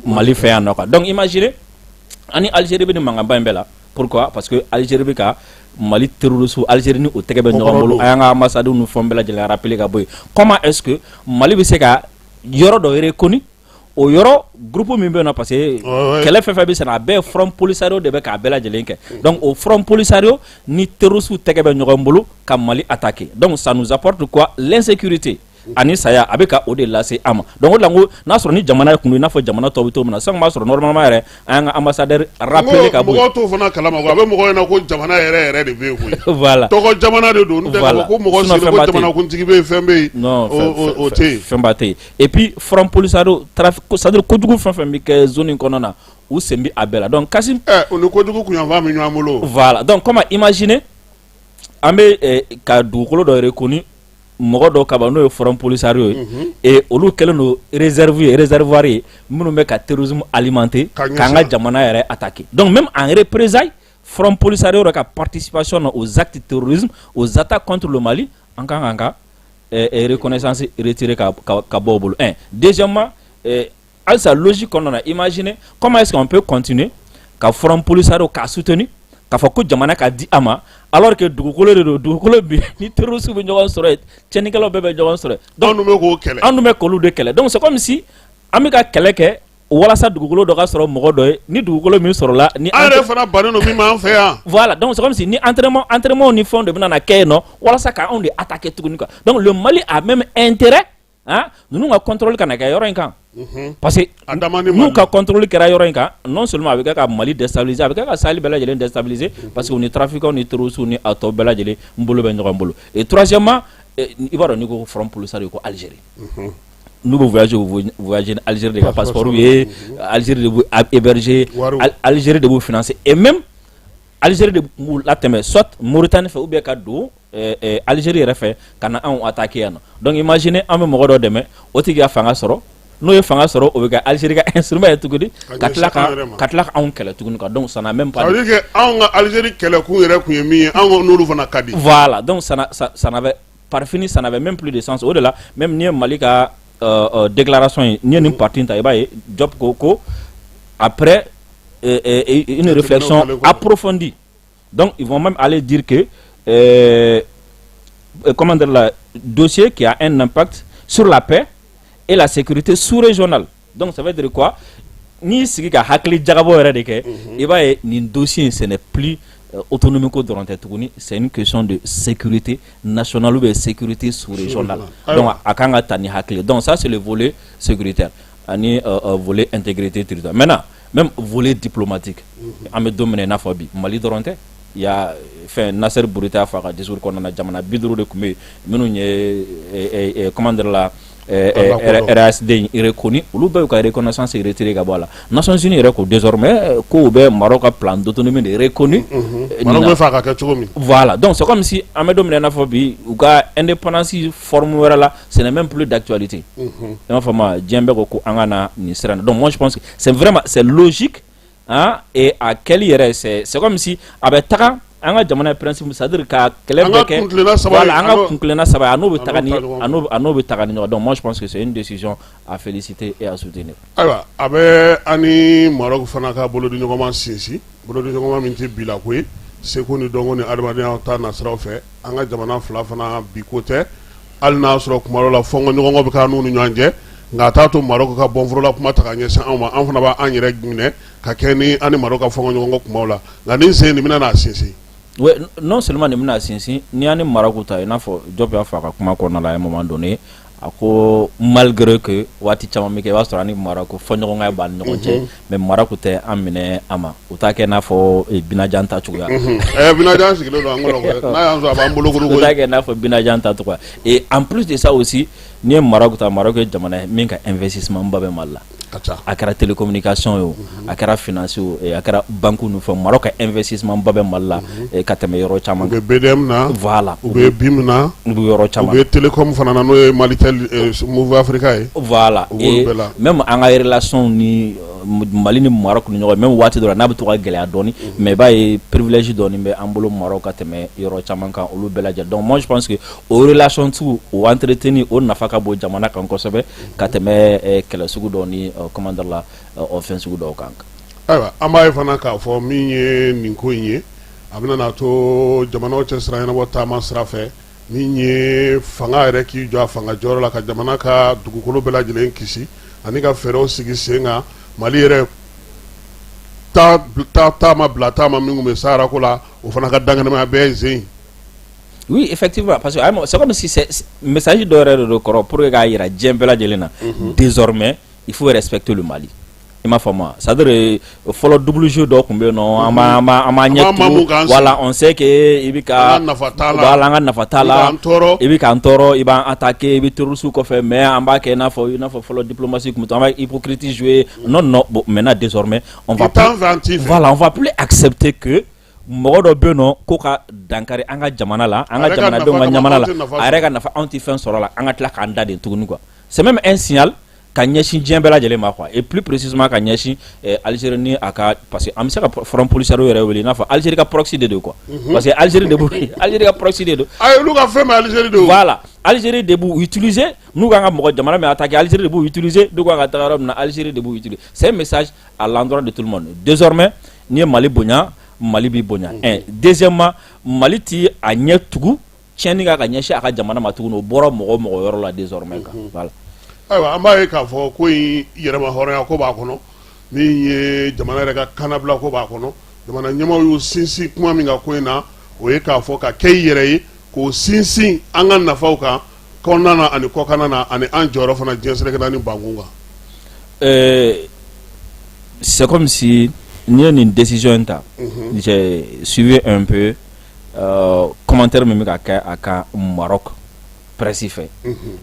Mali fɛ yan nɔ quoi. Donc imaginez, ani Algérie bɛ nin mankanba in bɛɛ la, pourquoi? Parce que Algérie bɛ ka Mali terroriste, Algérie ni o tɛgɛ bɛ ɲɔgɔn bolo. An y'an ka ambassade ni fɛn bɛɛ lajɛlen rappeler ka bɔ yen. Comment est-ce que Mali bɛ se ka yɔrɔ dɔ reconnu, o yɔrɔ groupe min bɛ yen nɔ, parce que kɛlɛ fɛn fɛn bɛ sen na, a bɛɛ ye Front Polisario de bɛ k'a bɛɛ lajɛlen kɛ. Donc o Front Polisario ni terroriste tɛgɛ bɛ ɲɔgɔn bolo ka Mali attaquer. Donc ça nous apporte quoi? L'insécurité ani saya, a bɛ ka o de lase an ma. Donc o de la, n ko n'a sɔrɔ ni jamana kun don i n'a fɔ jamana tɔw bɛ cogo min na, sisan b'a sɔrɔ normalement yɛrɛ an y'an ka ambassadeur rappeler ka bɔ yen. Mɔgɔw t'o fana kalama quoi, a bɛ mɔgɔw ɲɛna ko jamana yɛrɛ yɛrɛ de bɛ yen koyi. Voilà. Tɔgɔ jamana de don, n'o tɛ k'a fɔ ko mɔgɔ sigilen ko jamanakuntigi bɛ yen, fɛn bɛ yen. Non. O tɛ yen. Fɛnba tɛ yen. Et puis Front Polisario trafic, c'est à dire kojugu fɛn fɛn bɛ kɛ zone in kɔnɔna na, u sen bɛ a bɛɛ la. Donc Kassim, Ɛ, o ni kojugu kunyanfan bɛ ɲɔgɔn bolo. Voilà, donc comment imaginer an bɛ ka dugukolo dɔ reconnu mɔgɔ dɔ kaba, n'o ye Front Polisario ye, et olu kɛlen don réserve ye, réservoir ye minnu bɛ ka terrorisme alimenter k'an ka jamana yɛrɛ attaquer. Donc même en représailles, Front Polisario yɛrɛ ka participation na aux actes de terrorisme, aux attaques contre le Mali, an kan k'an ka reconnaissance retirer ka bɔ o bolo. Un, deuxièmement, halisa logique kɔnɔna na, imaginez comment est-ce qu'on peut continuer ka Front Polisario k'a soutenir, k'a fɔ ko jamana ka di a ma, alors que dugukolo de don, dugukolo bi ni terroriste bɛ ɲɔgɔn sɔrɔ yen, tiɲɛnikɛlaw bɛɛ bɛ ɲɔgɔn sɔrɔ yen. Donc anw dun bɛ k'o kɛlɛ. Anw dun bɛ k'olu de kɛlɛ. Donc c'est comme si an bɛ ka kɛlɛ kɛ walasa dugukolo dɔ ka sɔrɔ mɔgɔ dɔ ye, ni dugukolo min sɔrɔla ni An yɛrɛ fana bannen don min ma an fɛ yan. Voilà, donc c'est comme si ni entraînement ni fɛnw de bɛna na kɛ yen nɔ walasa k'anw de attaquer tuguni quoi. Donc le Mali a même intérêt, hein, ninnu ka contrôle kana kɛ yɔrɔ in kan, parce que n'u ka contrôle kɛra yɔrɔ in kan, non seulement a bɛ kɛ ka Mali déstabiliser, a bɛ kɛ ka Sahel bɛɛ lajɛlen déstabiliser, parce que u ni trafiquants ni terroristes ni a tɔ bɛɛ lajɛlen n bolo bɛ ɲɔgɔn bolo. Et troisièmement, i b'a dɔn, n'i ko Front Polisario, ko Algérie, n'u bɛ voyager, u bɛ voyager ni Algérie de ka passeport ye, Algérie de b'u héberger, Algérie de b'u financer, et même Algérie de b'u latɛmɛ soit Mauritanie fɛ ou bien ka don Algérie yɛrɛ fɛ ka na anw attaquer yan nɔ. Donc imaginez, an bɛ mɔgɔ dɔ dɛmɛ, o tigi ka fanga sɔrɔ, n'o ye fanga sɔrɔ, o bɛ kɛ Algérie ka instrument ye tuguni ka tila ka anw kɛlɛ tuguni quoi. Donc ça n'a même pas Ça veut dire que anw ka Algérie kɛlɛkun yɛrɛ kun ye min ye, anw n'olu fana ka di. Voilà, donc ça n'avait par fini, ça n'avait même plus de sens. O de la, même n'i ye Mali ka déclaration ye, n'i ye nin partie ta, i b'a ye Diop ko après une réflexion approfondie, donc ils vont même aller dire que comment dire là, dossier qui a un impact sur la paix et la sécurité sous-régionale. Donc ça veut dire quoi? N'i sigi ka hakili jagabɔ yɛrɛ de kɛ, i b'a ye nin dossier in, ce n'est plus autonomie ko dɔrɔn tɛ tuguni, c'est une question de sécurité nationale ou bien sécurité sous-régionale. Donc a kan ka ta ni hakili. Donc ça, c'est le volet sécuritaire ani volet intégrité territoriale. Maintenant, même volet diplomatique, an bɛ don min na i n'a fɔ bi, Mali dɔrɔn tɛ. Il y a fɛn, Nasser Bourita y'a fɔ a ka discours kɔnɔna na, jamana 50 de tun bɛ yen minnu ye, comment dire la, RASD in reconnu, olu bɛɛ y'u ka reconnaissance retiré ka bɔ a la. Nations Unies yɛrɛ ko désormais ko u bɛ Maroc ka plan d'autonomie de reconnu. Maroc bɛ fɛ a ka kɛ cogo min. Voilà, donc c'est comme si an bɛ don min na i n'a fɔ bi, u ka indépendance forme wɛrɛ la, ce n'est même plus d'actualité. I m'a faamu, diɲɛ bɛɛ ko ko an ka na nin sira in na. Donc moi, je pense que c'est vraiment, c'est logique, hein, et a kɛli yɛrɛ, c'est comme si a bɛ taga An ka jamana ye principe, c'est à dire ka kɛlɛ bɛɛ kɛ, voilà, an ka kuntilenna saba ye, a n'o bɛ taga ni a n'o bɛ taga ni ɲɔgɔn. Donc moi, je pense que c'est une décision à féliciter et à soutenir. Ayiwa, a bɛ an ni Maroc fana ka bolodiɲɔgɔnma sinsin, bolodiɲɔgɔnma min tɛ bila ko ye, seko ni dɔnko ni adamadenya ta nasiraw fɛ. An ka jamana fila fana bi ko tɛ, hali n'a sɔrɔ kuma dɔ la fɔnkɔ ɲɔgɔnkɔ bɛ k'an n'u ni ɲɔgɔn cɛ, nka a t'a to Maroc ka bɔnforola kuma ta ka ɲɛsin anw ma. An fana b'an yɛrɛ minɛ ka kɛ ni an ni Maroc ka fɔnkɔ ɲɔgɔnkɔ kumaw la, nka nin sen nin bɛna n'a sinsin. Oui, non seulement nin bɛna sinsin, n'i y'an ni Maroc ta, i n'a fɔ Diop y'a fɔ a ka kuma kɔnɔna la, à un moment donné, a ko malgré que waati caman bɛ kɛ, i b'a sɔrɔ an ni Maroc fɔɲɔgɔnkɔ b'an ni ɲɔgɔn cɛ, mais Maroc tɛ an minɛ a ma, u t'a kɛ i n'a fɔ Binajan ta cogoya. Binajan sigilen don an kɔrɔ, n'a y'an sɔrɔ a b'an bolo. U t'a kɛ i n'a fɔ Binajan ta cogoya. Et en plus de ça aussi, n'i ye Maroc ta, Maroc ye jamana ye min ka investissement ba bɛ Mali la. A kɛra télécommunication ye o, a kɛra finance o, a kɛra banque ni fɛnw, Maroc ka investissement ba bɛ Mali la ka tɛmɛ yɔrɔ caman kan. U bɛ BDM na. Voilà. U bɛ BIM na. U bɛ yɔrɔ caman. U bɛ télécom fana na, n'o ye Malitel, Moov Africa ye. Voilà. U b'olu bɛɛ la. Même an ka relation ni Mali ni Maroc ni ɲɔgɔn, même waati dɔ la n'a bɛ to ka gɛlɛya dɔɔni, mais i b'a ye privilège dɔɔni bɛ an bolo Maroc ka tɛmɛ yɔrɔ caman kan, olu bɛɛ lajɛlen. Donc moi, je pense que o relation sugu o entretenir, o nafa ka bon jamana kan kosɛbɛ ka tɛmɛ kɛlɛ sugu dɔw ni, comment dire la, fɛn sugu dɔw kan. Ayiwa, an b'a ye fana k'a fɔ min ye nin ko in ye, a bɛna n'a to jamanaw cɛ sira ɲɛnabɔ taama sira fɛ, min ye fanga yɛrɛ k'i jɔ a fanga jɔyɔrɔ la ka jamana ka dugukolo bɛɛ lajɛlen kisi ani ka fɛɛrɛw sigi sen kan. Mali yɛrɛ taama bila taama min tun bɛ Sahara ko la, o fana ka dankɛnɛmaya bɛɛ ye sen. Oui, effectivement, parce que c'est comme si c'est message dɔ yɛrɛ de don kɔrɔ pour que k'a jira diɲɛ bɛɛ lajɛlen na, désormais il faut respecter le Mali. I m'a faamu wa? C'est à dire fɔlɔ, double jeu dɔ tun bɛ yen nɔ, an b'a ɲɛ tugu, voilà, on sait que i bɛ ka an ka nafa t'a la, voilà, an ka nafa t'a la, i bɛ k'an tɔɔrɔ, i b'an attaquer, i bɛ terroriste kɔfɛ, mais an b'a kɛ i n'a fɔ fɔlɔ diplomatie tun bɛ to, an b'a hypocrite jouer. Non, non, bon, maintenant, désormais, on va plus, voilà, on va plus accepter que mɔgɔ dɔ bɛ yen nɔ ko ka dankari an ka jamana la, an ka jamanadenw ka ɲamana la, a yɛrɛ ka nafa, anw tɛ fɛn sɔrɔ a la, an ka tila k'an da de tuguni quoi. C'est même un signal ka ɲɛsin diɲɛ bɛɛ lajɛlen ma quoi, et plus précisément ka ɲɛsin Algérie ni a ka, parce que an bɛ se ka Front Polisario yɛrɛ wele i n'a fɔ Algérie ka proxy de don quoi, parce que Algérie de b'u, Algérie ka proxy de don. Ayi, olu ka fɛn bɛ Algérie de. Voilà, Algérie de b'u utiliser. N'u kan ka mɔgɔ jamana min attaquer, Algérie de b'u utiliser. N'u kan ka taga yɔrɔ min na, Algérie de b'u utiliser. C'est un message à l'endroit de tout le monde: désormais, n'i ye Mali bonya, Mali b'i bonya. Un, deuxièmement, Mali ti a ɲɛ tugu tiɲɛni kan ka ɲɛsin a ka jamana ma tuguni, o bɔra mɔgɔ o mɔgɔ yɔrɔ la désormais quoi, voilà. Ayiwa, an b'a ye k'a fɔ ko in yɛrɛma hɔrɔnya ko b'a kɔnɔ, min ye jamana yɛrɛ ka kannabila ko b'a kɔnɔ. Jamana ɲɛmaaw y'u sinsin kuma min kan ko in na, o ye k'a fɔ ka kɛ i yɛrɛ ye, k'o sinsin an ka nafaw kan kɔnɔna na ani kɔkanna na, ani an jɔyɔrɔ fana diɲɛ seleke naani bankun kan. C'est comme si n'i ye nin décision in ta, j'ai suivi un peu commentaire min bɛ ka kɛ a kan Maroc presse fɛ,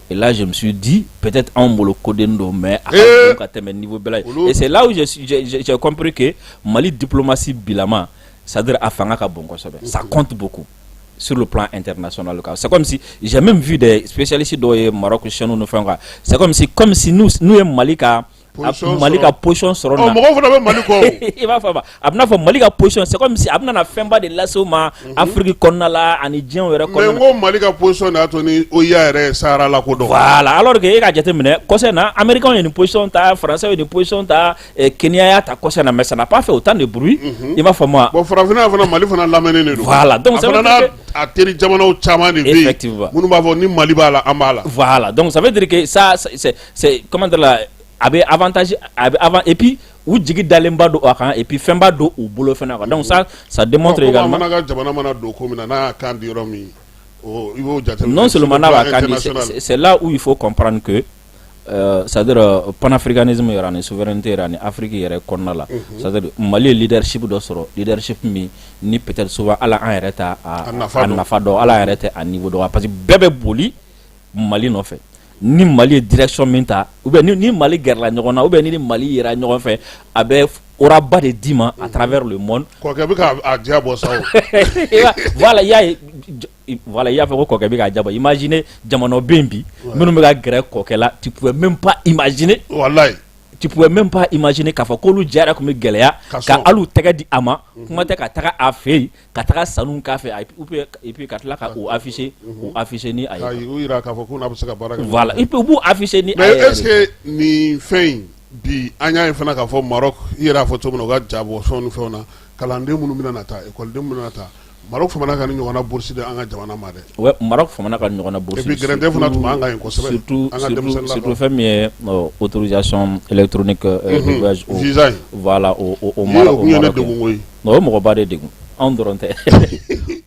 et là je me suis dit peut-être anw bolo koden don, mais a ka bon ka tɛmɛ niveau bɛɛ la. Et c'est là où j'ai compris que Mali diplomatie bilama, c'est-à-dire a fanga ka bon kosɛbɛ, ça compte beaucoup sur le plan international quoi. C'est comme si j'ai même vu des spécialistes dɔw ye Maroc chaîne ni fɛnw kan, c'est comme si nous nous ye Mali ka position sɔrɔ na. Mɔgɔw fana bɛ Mali kɔ. I b'a fɔ a bɛna fɔ Mali ka position, c'est comme si a bɛna na fɛnba de lase u ma Afrique kɔnɔna la ani diɲɛ yɛrɛ kɔnɔna. Mais n ko Mali ka position de y'a to ni OUA yɛrɛ ye Sahara lakodɔn. Voilà, alors que e ka jateminɛ kɔsɛ na, Américains ye nin position ta, Français ye nin position ta, Kenya y'a ta kɔsɛ na, mais ça n'a pas fait autant de bruit. I b'a fɔ ma. Bon, farafinna fana, Mali fana lamɛnnen de don. Voilà, donc ça veut dire que a teri jamanaw caman de bɛ yen. Effectivement. Minnu b'a fɔ ni Mali b'a la, an b'a la. Voilà, donc ça veut dire que ça, c'est comment dire là, a bɛ avantage, a bɛ avant, et puis u jigi dalenba don a kan, et puis fɛnba don u bolo fɛnɛ quoi. Donc ça démontre également. Bon, fana ka jamana mana don ko min na, n'a y'a kan di yɔrɔ min, i b'o jateminɛ. Non seulement n'a b'a kan di, c'est là où il faut comprendre que c'est-à-dire panafricanisme yɛrɛ ani souveraineté yɛrɛ ani Afrique yɛrɛ kɔnɔna la, c'est-à-dire Mali ye leadership dɔ sɔrɔ, leadership min ni peut-être souvent hali an yɛrɛ t'a a nafa dɔn, hali an yɛrɛ tɛ a niveau dɔn, parce que bɛɛ bɛ boli Mali nɔfɛ. Ni Mali ye direction min ta, ou bien ni Mali gɛrɛla ɲɔgɔn na, ou bien ni Mali yera ɲɔgɔn fɛ, a bɛ aura ba de d'i ma à travers le monde. Kɔkɛ bɛ k'a diya bɔ sa o. Voilà, i y'a ye, voilà, i y'a fɔ ko kɔkɛ bɛ k'a diya bɔ. Imaginez jamana bɛ yen bi minnu bɛ ka gɛrɛ kɔkɛ la, tu pouvais même pas imaginer. Walayi. Tu pouvais même pas imaginer k'a fɔ k'olu ja yɛrɛ tun bɛ gɛlɛya ka hali u tɛgɛ di a ma, kuma tɛ ka taga a fɛ yen, ka taga sanu k'a fɛ, et puis ka tila ka u afficher, u afficher ni a ye. K'a u jira k'a fɔ k'u n'a bɛ se ka baara kɛ. Voilà, et puis u b'u afficher ni a Mais ye yɛrɛ est ce de. que nin fɛn in bi, an y'a ye fana k'a fɔ Maroc, i yɛrɛ y'a fɔ cogo min na, u ka ja bɔ fɛnw ni fɛnw na, kalanden minnu bɛna na taa, ekɔliden minnu bɛna na taa, Maroc famana ka nin ɲɔgɔnna bourse di an ka jamana ma dɛ. Ouais, Maroc famana ka ɲɔgɔnna bourse. Et puis gɛrɛntɛ fana tun b'an kan yen kosɛbɛ. Surtout, an ka denmisɛnnin surtout fɛn min ye autorisation électronique de voyage. Visa in. Voilà, o Maroc. O tun ye ne degun koyi. O ye mɔgɔba de degun. Anw dɔrɔn tɛ.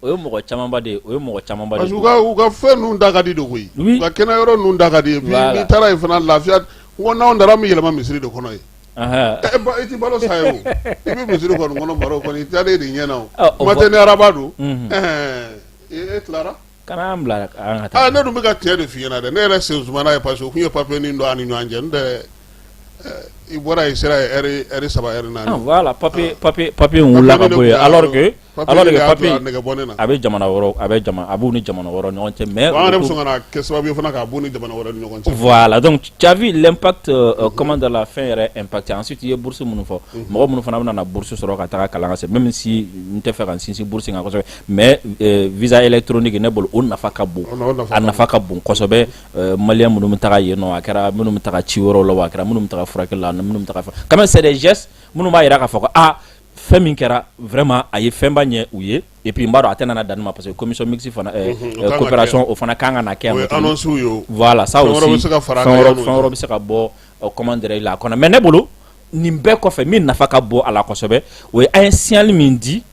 O ye mɔgɔ camanba de ye, o ye mɔgɔ camanba de Parce que u ka fɛn ninnu da ka di de koyi. Oui. U ka kɛnɛ yɔrɔ ninnu da ka di. Et puis n'i taara yen fana, lafiya, n ko n'anw taara, an bɛ yɛlɛma misiri de kɔnɔ yen. I ti balo sa ye o. I bɛ misiri kɔni kɔnɔ Maroc kɔni, i taalen de ɲɛ na o. Kuma tɛ ni araba don. E tilara. Kana an bila an ka taa. Ah, ne dun bɛ ka tiɲɛ de f'i ɲɛna dɛ. Ne yɛrɛ sen sumana ye parce que o tun ye papier nin don an ni ɲɔgɔn cɛ. N tɛ i bɔra yen, i sera yen heure 3, heure 4. Ah, voilà, papier in wulila ka bɔ yen alors que papier nɛgɛ bɔ ne na. A bɛ jamana wɛrɛw, a bɛ jama, a b'u ni jamana wɛrɛw ɲɔgɔn cɛ, mais Bon, an yɛrɛ bɛ sɔn ka na kɛ sababu ye fana k'a b'u ni jamana wɛrɛ ni ɲɔgɔn cɛ. Voilà, donc tu as vu l'impact, comment de la fɛn yɛrɛ impacté. Ensuite, i ye bourse minnu fɔ, mɔgɔ minnu fana bɛna na bourse sɔrɔ ka taga kalan ka se, même si n tɛ fɛ ka n sinsin bourse kan kosɛbɛ, mais visa électronique, ne bolo o nafa ka bon, a nafa ka bon kosɛbɛ. Malien minnu bɛ taga yen nɔ, a kɛra minnu bɛ taga ci wɛrɛw la o, a kɛra minnu bɛ taga furakɛli la, minnu bɛ taga fɛn, quand même c'est des gestes minnu b'a jira k'a fɔ ko ah, fɛn min kɛra, vraiment a ye fɛnba ɲɛ u ye. Et puis n b'a dɔn a tɛna na dan ma, parce que commission mixte fana, coopération, o fana kan ka na kɛ yan. O ye annonce ye o. Voilà, ça aussi, fɛn wɛrɛ bɛ se ka fara a kan. Fɛn wɛrɛ bɛ se ka bɔ, comment dirais-je, la kɔnɔ. Mais ne bolo, nin bɛɛ kɔfɛ, min nafa ka bon a la kosɛbɛ, o ye an ye signal min di,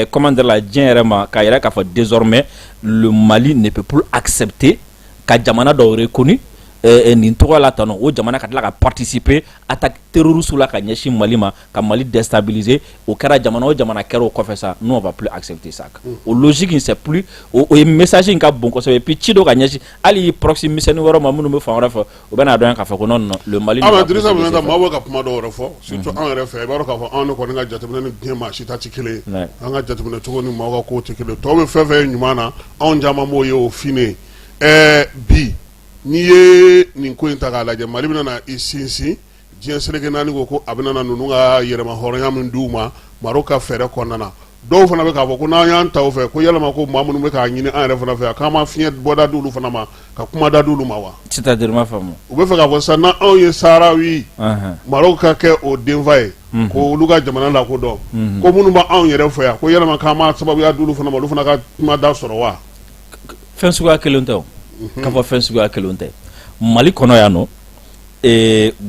comment dire la, diɲɛ yɛrɛ ma, k'a yɛrɛ k'a fɔ désormais le Mali ne peut plus accepter ka jamana dɔw reconnu nin tɔgɔ la tan, o jamana ka tila ka participer attaque terroriste la ka ɲɛsin Mali ma, ka Mali déstabiliser. O kɛra jamana o jamana kɛra o kɔfɛ sa, nous on va plus accepter ça. O logique in, c'est plus o ye message in ka bon kosɛbɛ. Et puis ci dɔ ka ɲɛsin hali proxy misɛnnin wɛrɛw ma minnu bɛ fan wɛrɛ fɛ, u bɛ n'a dɔn k'a fɔ ko non, non, le Mali. Ah, mais Dirisa, Minɛta, maaw bɛ ka kuma dɔw yɛrɛ fɔ, surtout anw yɛrɛ fɛ. I b'a dɔn k'a fɔ anw kɔni ka jateminɛ ni diɲɛ maa si ta tɛ kelen ye. An ka jateminɛ cogo ni maaw ka kow tɛ kelen ye. Tɔw bɛ fɛn fɛn ye ɲuman na, anw caman b'o ye o finen. Bi n'i ye nin ko in ta k'a lajɛ, Mali bɛna na i sinsin diɲɛ seleke naani ko a bɛna na ninnu ka yɛrɛma hɔrɔnya min d'u ma Maroc ka fɛɛrɛ kɔnɔna na. Dɔw fana bɛ k'a fɔ ko n'an y'an ta o fɛ, ko yalama ko maa minnu bɛ k'a ɲini an yɛrɛ fana fɛ yan, k'an ma fiɲɛ bɔda d'olu fana ma, ka kuma da d'olu ma wa? C'est-à-dire, ma faamu. U bɛ fɛ k'a fɔ sisan, n'anw ye Saharawi, Maroc ka kɛ o denfa ye, ko olu ka jamana lakodɔn, ko minnu b'anw yɛrɛ fɛ yan, ko yalama k'an ma sababuya d'olu fana ma, olu fana ka kuma da sɔrɔ wa? Fɛn suguya kelen tɛ o, k'a fɔ fɛn suguya kelen tɛ. Mali kɔnɔ yan nɔ,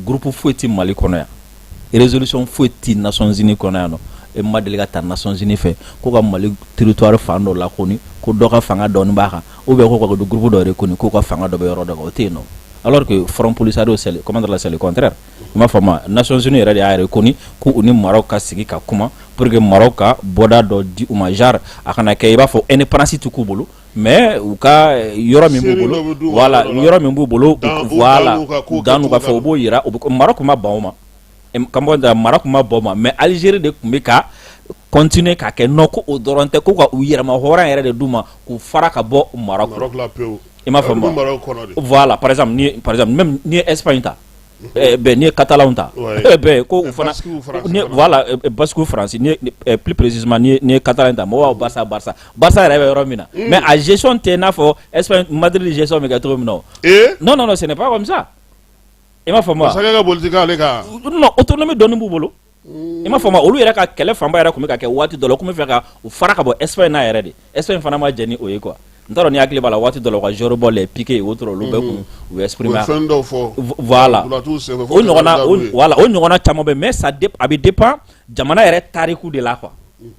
groupe foyi tɛ Mali kɔnɔ yan, résolution foyi tɛ Nations Unies kɔnɔ yan nɔ. E ma deli ka taa Nations Unies fɛ ko ka Mali territoire fan dɔ lakoni, ko dɔ ka fanga dɔɔni b'a kan, ou bien ko ka groupe dɔ reconnu k'o ka fanga dɔ bɛ yɔrɔ dɔ kan, o tɛ yen nɔ. Alors que Front Polisario, c'est comment dire, c'est le contraire. I m'a faamu, Nations Unies yɛrɛ de y'a reconnu ko u ni Maroc ka sigi ka kuma pour que Maroc ka bɔda dɔ di u ma, genre a kana kɛ i b'a fɔ indépendance tɛ k'u bolo, mais u ka yɔrɔ min b'u bolo, voilà, yɔrɔ min b'u bolo, voilà, dan n'u ka fɛ, u b'o yira. Maroc ma ban o ma, comment, Maroc ma ban o ma, mais Algérie de tun bɛ ka continuer ka kɛ non, ko o dɔrɔn tɛ, ko ka u yɛrɛma hɔrɔn yɛrɛ de d'u ma, k'u fara ka bɔ Maroc. I m'a faamu, voilà. Par exemple, ni par exemple même n'i ye Espagne ta, ben n'i ye Catalan ta, ben ko u fana ni, voilà, Basque France, ni plus précisément n'i ye Catalan ta, mɔgɔw b'a fɔ Barça, Barça, Barça yɛrɛ bɛ yɔrɔ min na, mais a gestion tɛ i n'a fɔ Espagne Madrid gestion bɛ kɛ cogo min na o. Non, non, non, ce n'est pas comme ça. I m'a faamu wa? Masakɛ ka politique ale kan. Non, autonomie dɔɔni b'u bolo. I m'a faamu, olu yɛrɛ ka kɛlɛ fanba yɛrɛ tun bɛ ka kɛ waati dɔ la, u tun bɛ fɛ ka u fara ka bɔ Espagne n'a yɛrɛ de. Espagne fana ma jɛn ni o ye quoi. N t'a dɔn ni hakili b'a la, waati dɔ la u ka joueur bɔ les Piqué et autres, olu bɛɛ kun u exprimer. Fɛn dɔw fɔ. Voilà, o ɲɔgɔnna, voilà, o ɲɔgɔnna caman bɛ, mais ça a bɛ dépend jamana yɛrɛ tariku de la quoi.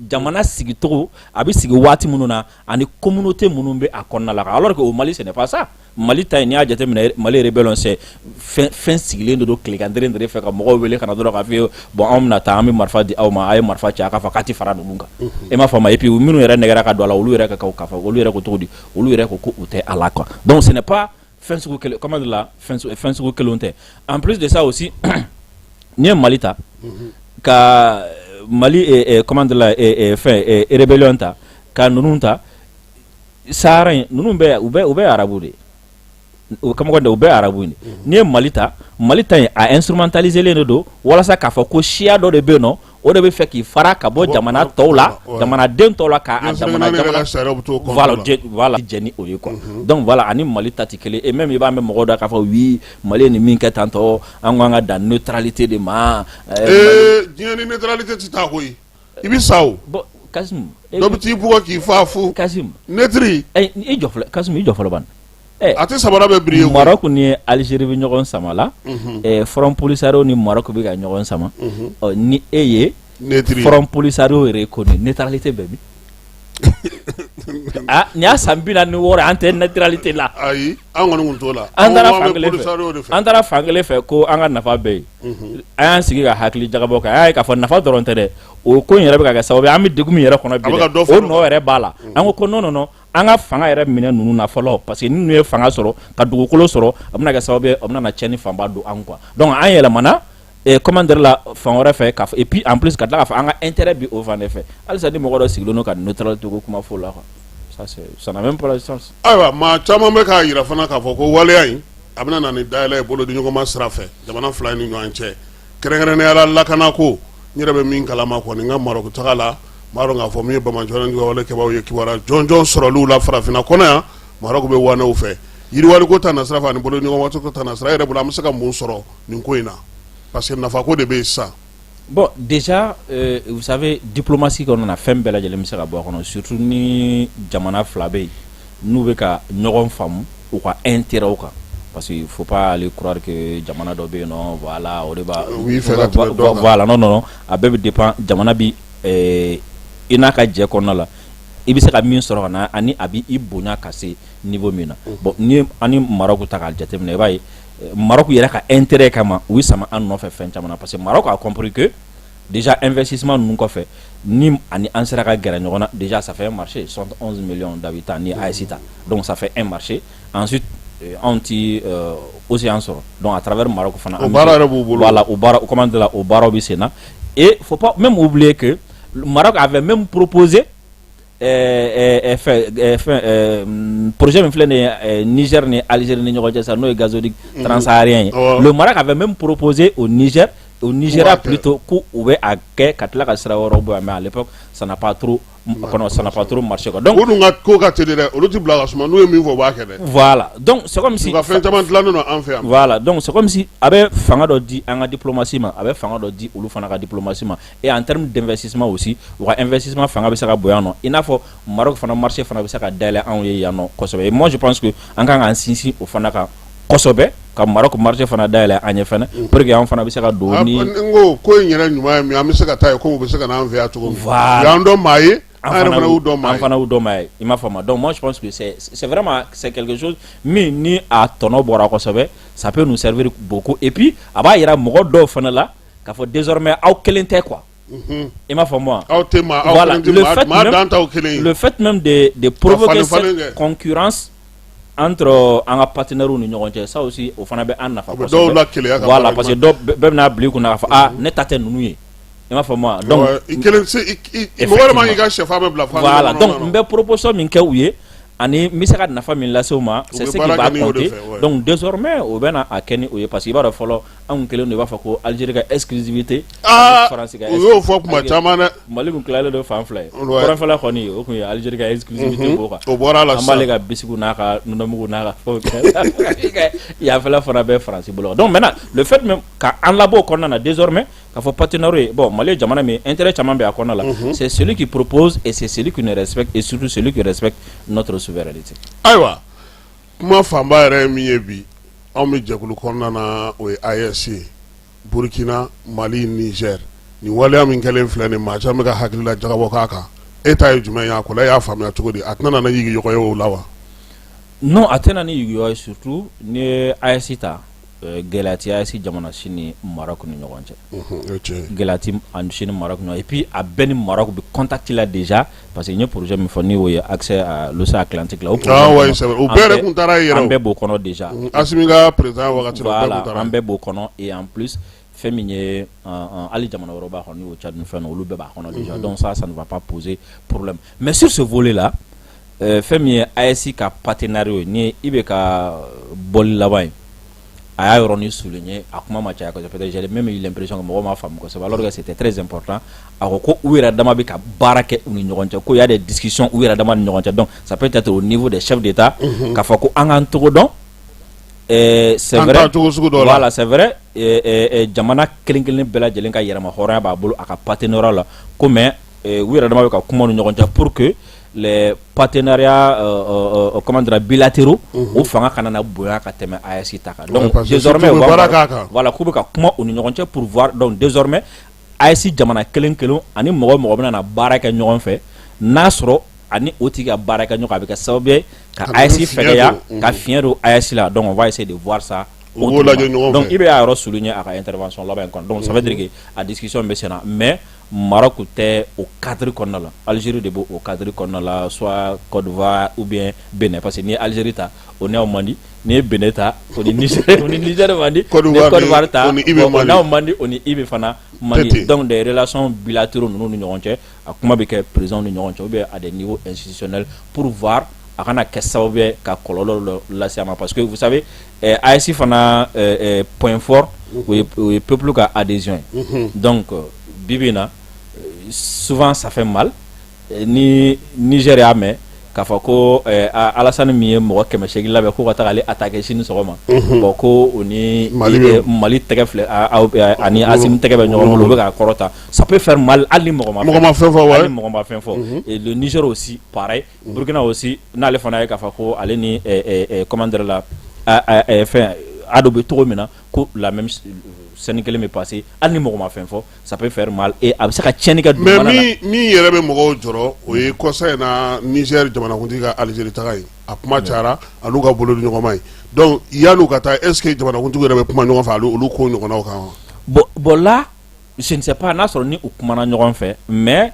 Jamana sigicogo, a bɛ sigi waati minnu na, ani communauté minnu bɛ a kɔnɔna la. Alors que au Mali, ce n'est pas ça. Mali ta in, n'i y'a jateminɛ, Mali rébellion, c'est fɛn fɛn sigilen de don tilegan dere fɛ, ka mɔgɔw wele ka na dɔrɔn k'a f'i ye bon, anw bɛna taa, an bɛ marifa di aw ma, a ye marifa ci, a k'a fɔ k'a tɛ fara ninnu kan. I m'a faamu. Et puis minnu yɛrɛ nɛgɛra ka don a la, olu yɛrɛ ka k'a fɔ, olu yɛrɛ ko cogo di, olu yɛrɛ ko ko u tɛ a la quoi. Donc ce n'est pas fɛn sugu kelen, comment dire la, fɛn sugu kelenw tɛ. En plus de ça aussi, n'i ye Mali ta, ka Mali, comment dire la, fɛn rébellion ta, ka ninnu ta, Sahara in, ninnu bɛɛ u bɛ arabu de ye. O kamɔgɔ de, o bɛɛ arabu ye. N'i ye Mali ta, Mali ta in, a instrumentalisé de don walasa k'a fɔ ko siya dɔ de bɛ yen nɔ, o de bɛ fɛ k'i fara ka bɔ jamana tɔw la, jamanaden tɔw la, k'a jamana jamana, voilà, voilà, jɛ ni o ye quoi. Donc voilà, ani Mali ta tɛ kelen. Et même i b'a mɛn mɔgɔw da k'a fɔ oui, Mali ye nin min kɛ tantɔ, an ko an ka dan neutralité de ma. Ee, diɲɛ ni neutralité tɛ taa koyi, i bɛ sa o. Bon, Kasim. Dɔ bɛ t'i bugɔ k'i fa fu. Kasim. Neutre. I jɔ fɔlɔ, Kasim, i jɔ fɔlɔ bani. A tɛ samara bɛ biri ye. Maroc ni Algérie bɛ ɲɔgɔn sama la, Front Polisario ni Maroc bɛ ka ɲɔgɔn sama. Ɔ, ni e ye Front Polisario reconnu, neutralité bɛ min? Ah, nin y'a san 46, an tɛ neutralité la. Ayi, an kɔni tun t'o la. An taara fan kelen fɛ, an taara fan kelen fɛ ko an ka nafa bɛ yen. An y'an sigi ka hakili jagabɔ kɛ, an y'a ye k'a fɔ nafa dɔrɔn tɛ dɛ, o ko in yɛrɛ bɛ ka kɛ sababu ye an bɛ degun min yɛrɛ kɔnɔ bi dɛ, o nɔ yɛrɛ b'a la. An ko ko non, non, non, an ka fanga yɛrɛ minɛ ninnu na fɔlɔ, parce que ni ninnu ye fanga sɔrɔ ka dugukolo sɔrɔ, a bɛna kɛ sababu ye a bɛna na tiɲɛni fanba don an quoi. Donc an yɛlɛmana, comment dire la, fan wɛrɛ fɛ k'a fɔ, et puis en plus ka tila k'a fɔ an ka intérêt bi o fan de fɛ. Halisa ni mɔgɔ dɔ sigilen don ka neutralité ko kuma fɔ o la quoi, ça c'est ça n'a même pas de sens. Ayiwa, maa caman bɛ k'a yira fana k'a fɔ ko waleya in a bɛna na ni dayɛlɛ ye bolodiɲɔgɔnma sira fɛ jamana fila ni ɲɔgɔn cɛ, kɛrɛnkɛrɛnnenya la lakanako. N yɛrɛ bɛ min kalama kɔni, n ka Maroc taga la, n b'a dɔn k'a fɔ min ye banbaanciwale wale kɛbaaw ye, kibaruya jɔnjɔn sɔrɔliw la farafinna kɔnɔ yan, Maroc bɛ wanɛw fɛ. Yiriwaliko ta nasira fɛ ani bolodiɲɔgɔnma ko ta nasira, e yɛrɛ bolo an bɛ se ka mun sɔrɔ nin ko in na? Parce que nafako de bɛ yen sisan. Bon, déjà, vous savez, diplomatie kɔnɔna na, fɛn bɛɛ lajɛlen bɛ se ka bɔ a kɔnɔ, surtout ni jamana fila bɛ yen n'u bɛ ka ɲɔgɔn faamu u ka intérêt kan, parce que il faut pas aller croire que jamana dɔ bɛ yen nɔ, voilà, o de b'a voilà, non, non, non, a bɛɛ bɛ dépend jamana bi i n'a ka jɛ kɔnɔna la, i bɛ se ka min sɔrɔ ka na ani a bɛ i bonya ka se niveau min na. Bon, ni an ni Maroc ta k'a jateminɛ, i b'a ye Maroc yɛrɛ ka intérêt kama, u bɛ sama an nɔfɛ fɛn caman na, parce que Maroc a compris que déjà investissement ninnu kɔfɛ, ni ani an sera ka gɛrɛ ɲɔgɔn na, déjà ça fait un marché, 71 millions d'habitants ni AES ta, donc ça fait un marché. Ensuite anw ti océan sɔrɔ, donc à travers Maroc fana. O baara yɛrɛ b'u bolo. Voilà, o baara, comment dire la, o baaraw bɛ sen na. Et faut pas même oublier que Maroc avait même proposé fɛn projet min filɛ nin ye Niger ni Algérie ni ɲɔgɔn cɛ sisan, n'o ye gazoduc transsaharien ye. Le Maroc avait même proposé au Niger, au Nigeria plutôt, k'u bɛ a kɛ ka tila ka sira wɛrɛw bɔ yan, mais à l'époque ça n'a pas trop kɔnɔ, ça n'a pas trop marché quoi. Donc o dun ka ko ka teli dɛ, olu ti bila ka suma, n'u ye min fɔ u b'a kɛ dɛ. Voilà, donc c'est comme si u ka fɛn caman dilannen don an fɛ yan. Voilà, donc c'est comme si a bɛ fanga dɔ di an ka diplomatie ma, a bɛ fanga dɔ di olu fana ka diplomatie ma. Et en termes d'investissement aussi, u ka investissement fanga bɛ se ka bonya nɔ, i n'a fɔ Maroc fana marché fana bɛ se ka dayɛlɛ anw ye yan nɔ kosɛbɛ. Et moi je pense que an kan k'an sinsin o fana kan kosɛbɛ, ka Maroc marché fana dayɛlɛ an ye fana, pour que an fana bɛ se ka don ni n ko ko in yɛrɛ ɲuman ye min, an bɛ se ka taa yen komi u bɛ se ka n'an fɛ yan cogo min. Voilà. U y'an dɔn maa ye, an yɛrɛ fana y'u dɔn maa an ye. Fana y'u dɔn maa ye, i m'a faamu. Donc moi je pense que c'est vraiment, c'est quelque chose min ni a tɔnɔ bɔra kosɛbɛ, ça peut nous servir beaucoup. Et puis a b'a yira mɔgɔ dɔw fana la k'a fɔ désormais aw kelen tɛ quoi, i m'a faamu wa? Aw tɛ maa, aw Voilà, kelen tɛ maa, maa dan t'aw kelen ye. Le fait même de provoquer falen falen cette kɛ. concurrence entre an ka partenaires ni ɲɔgɔn cɛ, ça aussi o fana bɛ an nafa. O bɛ dɔw la keleya ka Voilà, baara. Parce que dɔw bɛɛ bɛna bila i kunna k'a fɔ ah, ne ta tɛ ninnu ye, i m'a faamu wa? Donc i kelen se i mɔgɔ yɛrɛ man k'i ka sɛfan bɛɛ bila fan. Voilà, donc n bɛ proposition min kɛ u ye ani n bɛ se ka nafa min lase u ma, c'est ce qui va compter. Donc désormais o bɛ na a kɛ ni o ye, parce que i b'a dɔn fɔlɔ anw kelen don, i b'a fɔ ko Algérie ka exclusivité. Aa. France ka U y'o fɔ kuma caman dɛ. Mali kun tilalen don fan fila ye, kɔrɔnfɛla kɔni o kun ye Algérie ka exclusivité b'o kan. O bɔra la an b'ale ka bisikiw n'a ka nɔnɔmugu n'a ka fɛnw kɛ, yanfɛla fana bɛ France bolo. Donc maintenant, le fait même ka an labɔ o kɔnɔna na désormais k'a fɔ partenaire ye, bon, Mali ye jamana min intérêt caman bɛ a kɔnɔna la, c'est celui qui propose et c'est celui qui nous respecte et surtout celui qui respecte notre souveraineté. Ayiwa, kuma fanba yɛrɛ ye min ye bi, anw bɛ jɛkulu kɔnɔna na, o ye AES ye, Burkina, Mali, Niger. Nin waleya min kɛlen filɛ nin, maa caman bɛ ka hakilila jagabɔ k'a kan. E ta ye jumɛn ye a ko la? E y'a faamuya cogo di? A tɛna na ni yigiyɔgɔ ye o la wa? Non, a tɛna ni yigiyɔgɔ ye, surtout n'i ye AES ta, gɛlɛya tɛ AES jamana si ni Maroc ni ɲɔgɔn cɛ. O ye tiɲɛ ye. Gɛlɛya tɛ ani si ni Maroc ni ɲɔgɔn. Et puis a bɛɛ ni Maroc bɛ contact la déjà, parce que n ye projet min fɔ ni o ye accès à l'océan Atlantique la, o projet Ah ouais, kɔnɔ, c'est vrai, o bɛɛ yɛrɛ kun taara yen yɛrɛ. An bɛɛ b'o kɔnɔ déjà. Assimi ka président wagati la, o bɛɛ Voilà, kun taara an yen. Bɛɛ b'o kɔnɔ. Et en plus fɛn min ye hali jamana wɛrɛw b'a kɔnɔ, n'o ye Tchad ni fɛn ninnu, olu bɛɛ b'a kɔnɔ déjà. Donc ça ne va pas poser problème. Mais sur ce volet là, Fɛn min ye AES ka partenariat ye, ni ye IB ka bɔli laban ye, a y'a yɔrɔnin souligner. A kuma ma caya kosɛbɛ, peut-être j'ai même eu l'impression que mɔgɔw m'a faamu kosɛbɛ, alors que c'était très important. A ko ko u yɛrɛ dama bɛ ka baara kɛ u ni ɲɔgɔn cɛ, ko y a des discussions u yɛrɛ dama ni ɲɔgɔn cɛ. Donc ça peut être au niveau des chefs d'État, k'a fɔ ko an k'an togo dɔn. C'est vrai, voilà, c'est vrai, jamana kelen kelen bɛɛ lajɛlen ka yɛrɛma hɔrɔnya b'a bolo a ka partenariat la ko, mais u yɛrɛ dama bɛ ka kuma u ni ɲɔgɔn cɛ pour que les partenariats comment dire, bilatéraux, o fanga kana na bonya ka tɛmɛ AES ta kan. Donc désormais, voilà, k'u bɛ ka kuma u ni ɲɔgɔn cɛ pour voir. Donc désormais, AES jamana kelen kelen ani mɔgɔ mɔgɔ bɛna na baara kɛ ɲɔgɔn fɛ, n'a sɔrɔ ani o tigi ka baara kɛ ɲɔgɔn, a bɛ kɛ sababu ye ka AES fɛgɛya, ka fiɲɛ don AES la. Donc on va essayer de voir ça. Donc i bɛ y'a yɔrɔ souligner a ka intervention laban in kɔnɔ. Donc ça veut dire que a discussion bɛ sen na, mais Maroc tɛ o cadre kɔnɔna la, Algérie de b'o cadre kɔnɔna la, soit Côte d'Ivoire ou bien Bénin, parce que n'i ye Algérie ta, o n'aw man di, n'i ye Bénin ta, o ni Niger man di, n'i ye Côte d'Ivoire ta, o n'aw man di, o ni IB fana man di. Donc des relations bilatéraux ninnu ni ɲɔgɔn cɛ, a kuma bɛ kɛ président ni ɲɔgɔn cɛ ou bien à des niveaux institutionnels pour voir a kana kɛ sababu ye ka kɔlɔlɔ dɔ lase a ma, parce que vous savez, AES fana point fort, o ye peuple ka adhésion ye. Donc bi bi in na, souvent ça fait mal ni Niger y'a mɛn k'a fɔ ko Alassane min ye mɔgɔ 800 labɛn ko ka taga ale attaquer sini sɔgɔma, bon, ko o ni Mali tɛgɛ filɛ ani Assimi tɛgɛ bɛ ɲɔgɔn bolo, u bɛ k'a kɔrɔta, ça peut faire mal hali ni mɔgɔ ma fɛn fɔ, hali ni mɔgɔ ma fɛn fɔ. Et le Niger aussi pareil, Burkina aussi, n'ale fana ye k'a fɔ ko ale ni comment dire la, fɛn a dɔ bɛ cogo min na, ko la même scène kelen bɛ passer, hali ni mɔgɔ ma fɛn fɔ, ça peut faire mal et a bɛ se ka tiɲɛni kɛ dugumana la. Mais min yɛrɛ bɛ mɔgɔw jɔrɔ, o ye kɔsa in na Niger jamanakuntigi ka Algérie taga ye, a kuma cayara a n'u ka bolo di ɲɔgɔn ma ye. Donc yan'u ka taa, est ce que jamanakuntigi yɛrɛ bɛ kuma ɲɔgɔn fɛ olu ko ɲɔgɔnnaw kan wa? Bon, là je ne sais pas n'a sɔrɔ ni u kumana ɲɔgɔn fɛ, mais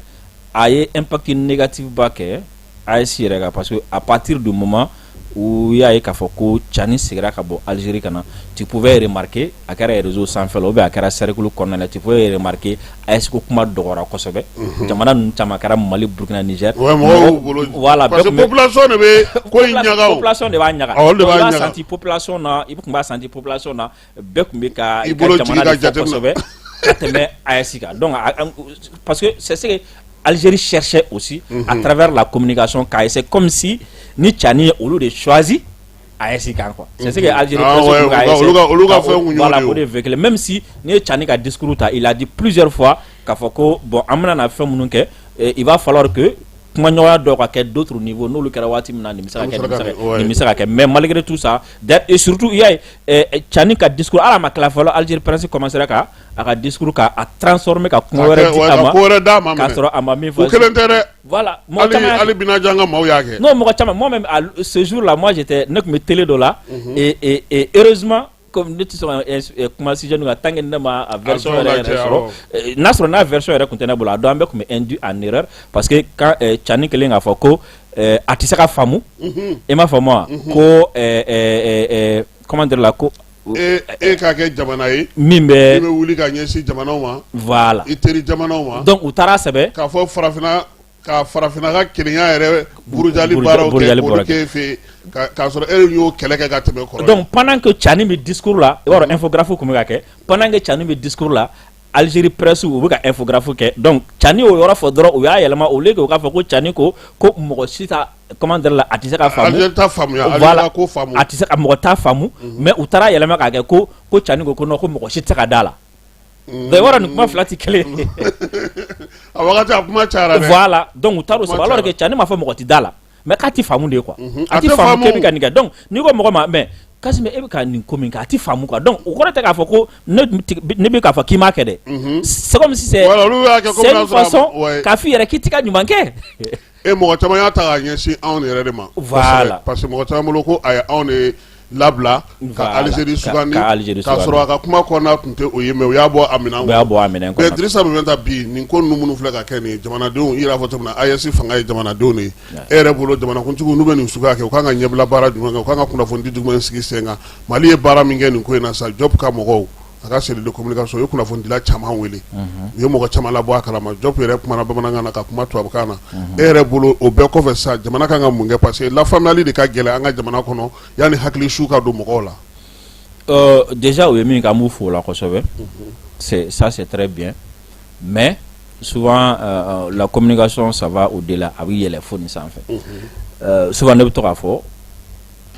a ye impact négatif ba kɛ AES yɛrɛ kan, parce que à partir du moment u y'a ye k'a fɔ ko Tchani seginna ka bɔ Algérie ka na, tu pouvais remarquer, a kɛra réseau sanfɛ la ou bien a kɛra cercle kɔnɔna la, tu pouvais remarquer AES ko kuma dɔgɔyara kosɛbɛ. Jamana ninnu caman kɛra Mali, Burkina, Niger. Voilà, parce que population de bɛ ko in ɲaga o. Population de b'a ɲaga. Olu de b'a ɲaga. I b'a senti population na, i tun b'a senti population na, bɛɛ tun bɛ ka i ka jamana de fɔ kosɛbɛ ka tɛmɛ AES kan. Donc parce que c'est ce que Algérie cherchait aussi à travers la communication, car c'est comme si ni Tchani ye olu de choisi AES kan quoi. C'est ce que Algérie olu ka fɛn kun y'o voilà, o de véhiculer, même si n'i ye Tchani ka discours ta, il a dit plusieurs fois k'a fɔ ko bon, an bɛna na fɛn minnu kɛ, il va falloir que kumaɲɔgɔnya dɔw ka kɛ d'autres niveaux, n'olu kɛra waati min na, nin bɛ se ka kɛ, nin bɛ se ka kɛ. Mais malgré tout ça, et surtout i y'a ye, Tchani ka discours, hali a ma tila fɔlɔ, Algérie presse commencera ka a ka discours ka a transformer, ka kuma wɛrɛ di a ma, k'a sɔrɔ a ma min fɔ. O kelen tɛ dɛ. Voilà. Mɔgɔ caman, hali Binajan ka maaw y'a kɛ. Non, mɔgɔ caman, moi même ce jour là, moi j'étais, ne tun bɛ télé dɔ la, et heureusement, comme ne tɛ sɔn ka kuma sujet ninnu kan tant que ne ma a version yɛrɛ yɛrɛ sɔrɔ, n'a sɔrɔ n'a version yɛrɛ tun tɛ ne bolo, a don an bɛɛ tun bɛ induit en erreur, parce que quand Tchani kɛlen k'a fɔ ko a tɛ se ka faamu, i m'a faamu wa, ko comment dire la, ko e k'a kɛ jamana ye min bɛ min bɛ wuli ka ɲɛsin jamanaw ma. Voilà. I teri jamanaw ma. Donc u taara sɛbɛn k'a fɔ farafinna, ka farafinna ka kelenya yɛrɛ burujali baaraw kɛ k'olu kɛ fɛ, k'a sɔrɔ e y'o kɛlɛ kɛ ka tɛmɛ kɔrɔ. Donc pendant que Tchani bɛ discours la, i b'a dɔn infographie tun bɛ ka kɛ, pendant que Tchani bɛ discours la, Algérie presse u bɛ ka infographie kɛ. Donc Tchani y'o yɔrɔ fɔ dɔrɔn, u y'a yɛlɛma, au lieu que u k'a fɔ ko Tchani ko ko mɔgɔ si ta, comment dire la, a tɛ se ka faamu. Algérie t'a faamuya, Algérie ko faamu. A tɛ se ka mɔgɔ t'a faamu, mais u taara yɛlɛma k'a kɛ ko Tchani ko non, ko mɔgɔ si tɛ se ka da la. Donc i b'a dɔn nin kuma fila tɛ kelen ye. A wagati a kuma cayara dɛ. Voilà, donc u taara o sɛbɛn, alors que Tchani m'a fɔ mɔgɔ tɛ da la, mais k'a tɛ faamu de quoi. A tɛ faamu k'e bɛ ka nin kɛ. Donc n'i ko mɔgɔ ma, mais Kassim, e bɛ ka nin ko min kɛ, a tɛ faamu quoi. Donc o kɔrɔ tɛ k'a fɔ ko ne bɛ k'a fɔ k'i m'a kɛ dɛ. C'est comme si c'est c'est une façon k'a f'i yɛrɛ k'i tɛ ka ɲuman kɛ. E mɔgɔ caman y'a ta k'a ɲɛsin anw yɛrɛ de ma. Voilà. Parce que mɔgɔ caman bolo ko a ye anw de labila ka Algérie sugandi, k'a sɔrɔ a ka kuma kɔnɔna tun tɛ o ye, mais u y'a bɔ a minɛn kɔnɔ. U y'a bɔ a minɛn kɔnɔ. Mais Dirisa bɛ taa bi nin ko ninnu minnu filɛ ka kɛ nin ye, jamanadenw, i yɛrɛ fɔ cogo min na, AES fanga ye jamanadenw de ye. E yɛrɛ bolo, jamanakuntigiw n'u bɛ nin suguya kɛ, u kan ka ɲɛbila baara jumɛn kɛ, u kan ka kunnafonidi jumɛn sigi sen kan? Mali ye baara min kɛ nin ko in na sa, Diop ka mɔgɔw A ka cellule de communication u ye kunnafonidila caman wele, unhun, u ye mɔgɔ caman labɔ a kalama Diop yɛrɛ kumana bamanankan na ka kuma tubabukan na, unhun, e yɛrɛ bolo o bɛɛ kɔfɛ sisan jamana kan ka mun kɛ parce que lafaamuyali de ka gɛlɛn an ka jamana kɔnɔ yanni hakili su ka don mɔgɔw la. Déjà u ye min kɛ an b'u fo o la kosɛbɛ, unhun, c'est ça c'est très bien mais souvent la communication ça va au-delà a bɛ yɛlɛ fo nin sanfɛ, unhun, souvent ne bɛ to k'a fɔ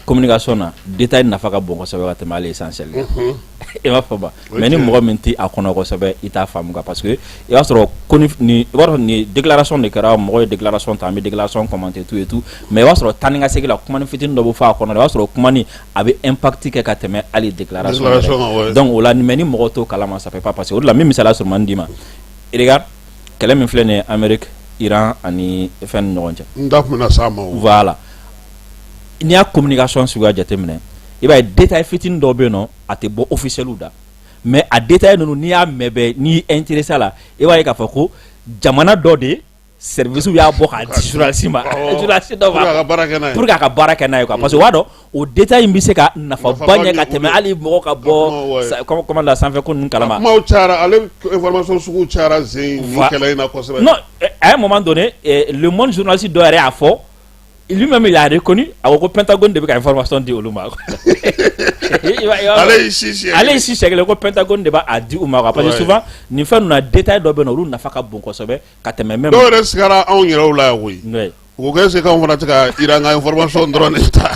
communication na détail nafa ka bon kosɛbɛ ka tɛmɛ hali essentiel kan, unhun, i m'a faamu mais ni mɔgɔ min tɛ a kɔnɔ kosɛbɛ i t'a faamu quoi parce que i b'a sɔrɔ ko ni i b'a dɔn nin déclaration de kɛra mɔgɔ ye déclaration ta an bɛ déclaration commenter tout et tout mais i b'a sɔrɔ taa ni ka segin la kuma ni fitinin dɔ bɛ fɔ a kɔnɔ i b'a sɔrɔ kuma nin a bɛ impact kɛ ka tɛmɛ hali déclaration yɛrɛ donc o la mais ni mɔgɔ t'o kalama ça peut pas passer o de la n bɛ misaliya surunmani d'i ma regarde kɛlɛ min filɛ nin ye Amérique Iran ani fɛn ni ɲɔgɔn cɛ n da tun bɛna s'a ma o voilà n'i y'a communication suguya jateminɛ i b'a ye détail fitinin dɔw bɛ yen nɔ a tɛ bɔ officiel da mais a détail ninnu n'i y'a mɛn bɛɛ n'i intéressé a la i b'a ye k'a fɔ ko jamana dɔ de service y'a bɔ k'a di journaliste ma journaliste dɔ b'a pour que a ka baara kɛ n'a ye quoi parce que o b'a dɔn o détail in bɛ se ka nafaba ɲɛ ka tɛmɛ hali mɔgɔ ka bɔ comment la sanfɛ ko ninnu kalama kumaw cayara ale information sugu cayara zen nin kɛlɛ in na kosɛbɛ non à un moment donné le monde journaliste dɔ yɛrɛ y'a fɔ lui-même il a reconnu a ko ko Pentagone de bɛ ka information di olu ma ale y'i si siɲɛ ale y'i si siɲɛ kelen ko Pentagone de b'a di u ma quoi parce que souvent nin fɛn ninnu na détail dɔ bɛ yen nɔ olu nafa ka bon kosɛbɛ ka tɛmɛ même dɔw yɛrɛ sigara anw yɛrɛw la yan koyi u ko est-ce que k'anw fana tɛ ka Iran ka information dɔrɔn de ta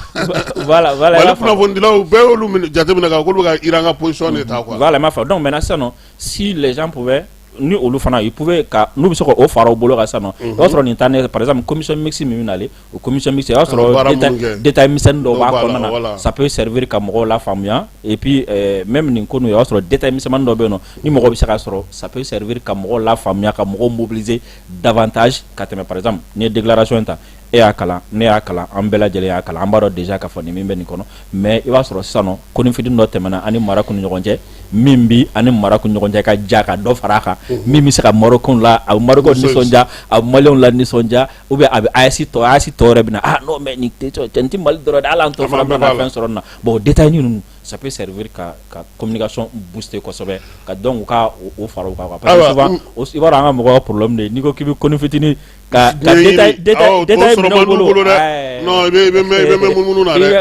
voilà Mali kunnafonidilaw bɛɛ y'olu jateminɛ k'a k'olu bɛ ka Iran ka position de ta quoi voilà i m'a fɔ donc maintenant sisan nɔ si les gens pouvaient ni olu fana ils pouvaient ka n'u bɛ se k'o fara u bolo kan sisan nɔ i b'a sɔrɔ nin taa par exemple commission mixte min bɛ nalen o commission mixte i b'a sɔrɔ détail misɛnnin dɔw b'a kɔnɔna na ça peut servir ka mɔgɔw lafaamuya et puis même nin ko ninnu i b'a sɔrɔ détail misɛnmanin dɔ bɛ yen nɔ ni mɔgɔ bɛ se k'a sɔrɔ ça peut servir ka mɔgɔw lafaamuya ka mɔgɔw mobiliser davantage ka tɛmɛ par exemple n'i ye déclaration in ta e y'a kalan ne y'a kalan an bɛɛ lajɛlen y'a kalan an b'a dɔn déjà k'a fɔ nin min bɛ nin kɔnɔ mais i b'a sɔrɔ sisan nɔ ko ni fitinin dɔ tɛmɛna ani Maroc ni ɲɔgɔn cɛ min bi ani Maroc ni ɲɔgɔn cɛ ka ja ka dɔ fara a kan min bɛ se ka Marocains la a bɛ Marocains nisɔndiya a bɛ Maliens la nisɔndiya ou bien a bɛ AES tɔ AES tɔ yɛrɛ bɛ na ah non mais nin tɛ nin tɛ Mali dɔrɔn dɛ hali an tɔ fana bɛna fɛn sɔrɔ nin na bon détail ninnu ça peut servir ka communication booster kosɛbɛ ka donc u ka o fara u kan quoi parce que souvent i b'a dɔn an ka mɔgɔw ka problème de ye n'i ko k'i bɛ ko ni fitinin ka détail minɛ u bolo dɛ non i bɛ mɛn munumunu na dɛ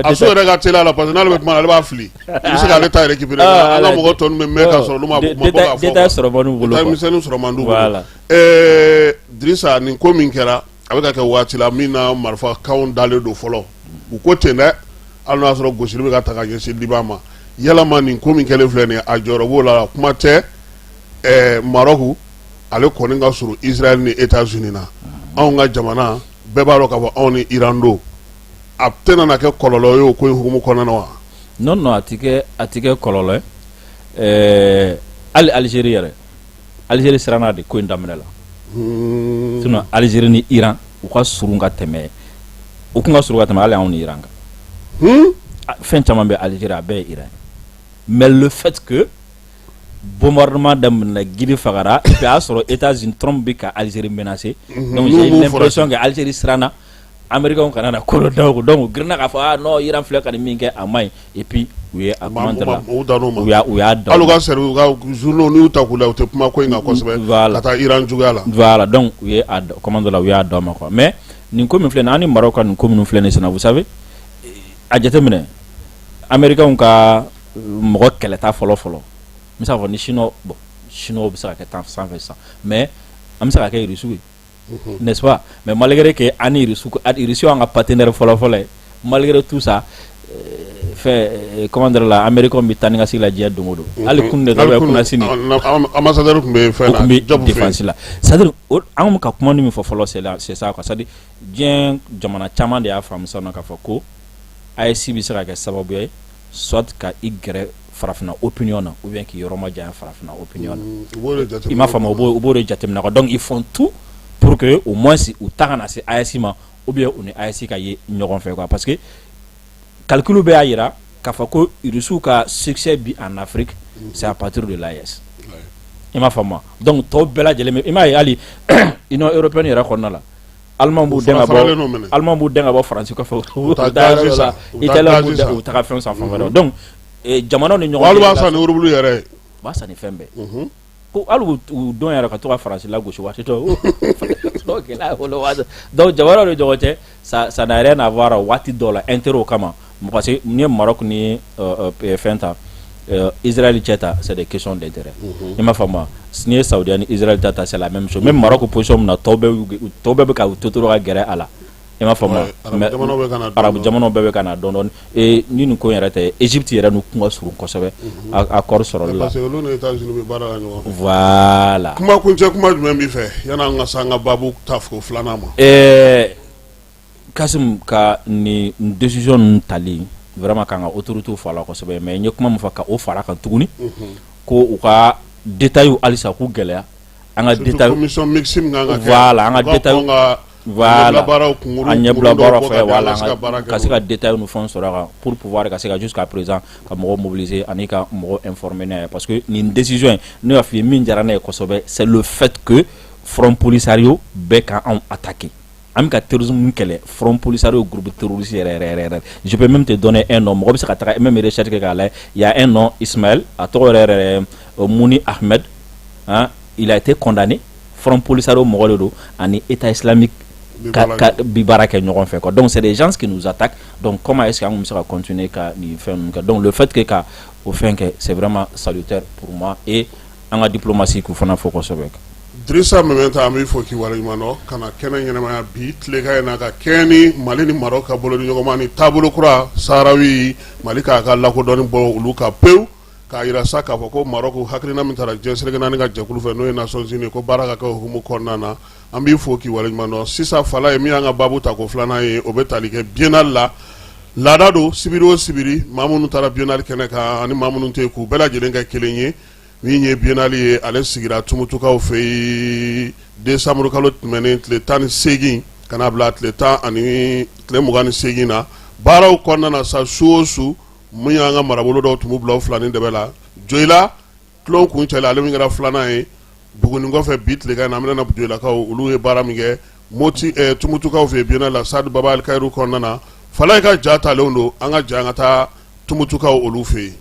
a so yɛrɛ ka teli a la parce que n'ale bɛ kuma na ale b'a fili i bɛ se k'ale ta récupérer an ka mɔgɔ tɔ ninnu bɛ mɛn ka sɔrɔ olu ma bɔ k'a fɔ détail sɔrɔ man d'u bolo détail misɛnnin sɔrɔ man d'u bolo Dirisa nin ko min kɛra a bɛ ka kɛ waati la min na marifakanw dalen don fɔlɔ u ko ten dɛ hali n'a y'a sɔrɔ gosili bɛ ka ta ka ɲɛsin Liban ma yalama nin ko min kɛlen filɛ nin ye a jɔyɔrɔ b'o la kuma tɛ Maroc ale kɔni ka surun Israël ni États-Unis na anw ka jamana bɛɛ b'a dɔn k'a fɔ anw ni Iran don a tɛna na kɛ kɔlɔlɔ ye o ko in hukumu kɔnɔna na wa? Non non a ti kɛ kɔlɔlɔ ye hali Algérie yɛrɛ Algérie siranna de ko in daminɛ la sinon Algérie ni Iran u ka surun ka tɛmɛ u kun ka surun ka tɛmɛ hali anw ni Iran kan fɛn caman bɛ Algérie a bɛɛ ye Iran mais le fait que bombardement daminɛna Guide fagara et puis a y'a sɔrɔ États-Unis Trump bɛ ka Algérie menacer donc j'ai l'impression que Algérie siranna Américains kana na ko dɔ da u kun donc u girinna k'a fɔ ah non Iran filɛ ka nin min kɛ a man ɲi et puis u ye a comment dire u y'a da hali u ka service u ka journaux n'i y'u ta k'u lajɛ u tɛ kuma ko in kan kosɛbɛ ka taa Iran juguya la voilà donc u ye a comment dire u y'a d'aw ma quoi mais nin ko min filɛ nin ye an ni Maroc ka nin ko minnu filɛ nin ye sisan vous savez a jateminɛ Américains ka mɔgɔ kɛlɛta fɔlɔ fɔlɔ n bɛ se k'a fɔ ni chinois bon chinois bɛ se ka kɛ tan sanfɛ sisan mais an bɛ se ka kɛ Russe ye n'est-ce pas mais malgré que an ni Russe Russe y'an ka partenaire fɔlɔ fɔlɔ ye malgré tout ça fɛn comment dire la Américains bɛ taa ni ka segin la diɲɛ don o don hali kunun de dɔ bɛ kunna sini ambassadeur tun bɛ fɛn na tun bɛ défense la c'est à dire an bɛ ka kuma min fɔ fɔlɔ c'est ça quoi c'est à dire diɲɛ jamana caman de y'a faamu sisan nɔ k'a fɔ ko AES bɛ se ka kɛ sababu ye soit ka i gɛrɛ farafinna opinion na ou bien k'i yɔrɔ majanya farafinna opinion na i m'a faamu u b'o de jateminɛ quoi donc ils font tout pour que au moins u ta kana se AES ma ou bien u ni AES ka ye ɲɔgɔn fɛ quoi parce que calcul bɛɛ y'a jira k'a fɔ ko Russiw ka succès bi en Afrique c'est à partir de l'AES i m'a faamu donc tɔw bɛɛ lajɛlen i m'a ye hali Union européenne yɛrɛ kɔnɔna la Allemand b'u dɛn ka bɔ Allemand b'u dɛn ka bɔ Faransi kɔfɛ u taa yɔrɔ dɔ la Italien b'u u taga fɛn san fan wɛrɛ donc Jamanaw ni ɲɔgɔn cɛ, b'a san ni rouble yɛrɛ ye, u b'a san ni fɛn bɛɛ. Ko hali u dɔn yɛrɛ ka to ka Faransi lagosi waati dɔ, gɛlɛya bolo waati. Donc jamanaw ni ɲɔgɔn cɛ, ça n'a rien à voir waati dɔw la intérêt kama, parce que n'i ye Maroc ni fɛn ta, Israël cɛ ta, c'est des questions d'intérêt. I m'a faamu wa? N'i ye Saudiya ni Israël ta ta, c'est la même chose. Même Maroc position min na, tɔw bɛɛ bɛ ka u to ka gɛrɛ a la. I m'a faamu wa? Arabu jamanaw bɛɛ bɛ ka na dɔɔnin dɔɔnin. Et ni nin ko in yɛrɛ tɛ, Égypte yɛrɛ n'u kun ka surun kosɛbɛ accord sɔrɔli la. Parce que olu ni États-Unis bɛ baara la ɲɔgɔn fɛ. Voilà. Kuma kuncɛ kuma jumɛn b'i fɛ yan'an ka se an ka baabu ta fo filanan ma? Kasim, ka nin décision ninnu tali, vraiment k'an ka autorités fo a la kosɛbɛ. Mais n ye kuma min fɔ, ka o fara a kan tuguni, ko u ka détails halisa k'u gɛlɛya an ka détails. Commission mixte min kan ka kɛ. Voilà, an ka détails. Voilà, an ɲɛbila baaraw fɛ, voilà, ka se ka détails ni fɛnw sɔrɔ a kan pour pouvoir ka se ka jusqu'à présent ka mɔgɔw mobiliser ani ka mɔgɔw informer n'a ye. Parce que nin décision in, ne y'a f'i ye, min diyara ne ye kosɛbɛ, c'est le fait que Front Polisario bɛɛ ka anw attaquer. An bɛ ka terrorisme min kɛlɛ, Front Polisario, groupe terroriste yɛrɛ yɛrɛ yɛrɛ. Je peux même te donner un nom, mɔgɔ bɛ se ka taga même recherche kɛ k'a lajɛ. Il y a un nom, Ismaël, a tɔgɔ yɛrɛ yɛrɛ Mouni Ahmed, hein, il a été condamné. Front Polisario mɔgɔ de don ani État islamique ka bi baara kɛ ɲɔgɔn fɛ quoi. Donc c'est des gens qui nous attaquent. Donc comment est-ce que an bɛ se ka continuer ka nin fɛn ninnu kɛ? Donc le fait que ka o fɛn kɛ, c'est vraiment salutaire pour moi. Et an ka diplomatie, k'u fana fɔ kosɛbɛ. Dirisa Mɛmɛta, an b'i fɔ k'i waleɲuman dɔn ka na kɛnɛ ɲɛnamaya bi tilegan in na, ka kɛɲɛ ni Mali ni Maroc ka bolodi ɲɔgɔnma ni taabolo kura Saharawi Mali k'a ka lakodɔnni bɔ olu ka pewu, k'a yira sa k'a fɔ ko Maroc hakilina min taara diɲɛ seleke naani ka jɛkulu fɛ, n'o ye Nations Unies, ko baara ka kɛ o hukumu kɔnɔna na. An b'i fo k'i waleɲuman dɔn. Sisan, Fala ye min y'an ka baabu ta ko filanan ye, o bɛ tali kɛ biennale la. Laada don, sibiri o sibiri, maa minnu taara biennale kɛnɛ kan ani maa minnu tɛ yen, k'u bɛɛ lajɛlen kɛ kelen ye. Min ye biennale ye, ale sigira Tumutukaw fɛ yen décembre kalo tɛmɛnen tile 18 ka n'a bila tile 10 ani tile 28 na. Baaraw kɔnɔna na sa, su o su, min y'an ka marabolo dɔw tun b'u bila u fila ni dɛbɛ la Joyila tulon kun cɛla, ale min kɛra filanan ye Buguni kɔfɛ. Bi tilegan na, an bɛna Joyilakaw, olu ye baara min kɛ Moti Tumutukaw fɛ yen biennale la Sadi Baba Alikayiru kɔnɔna na. Falaye ka ja talenw don, an ka ja an ka taa Tumutukaw olu fɛ yen.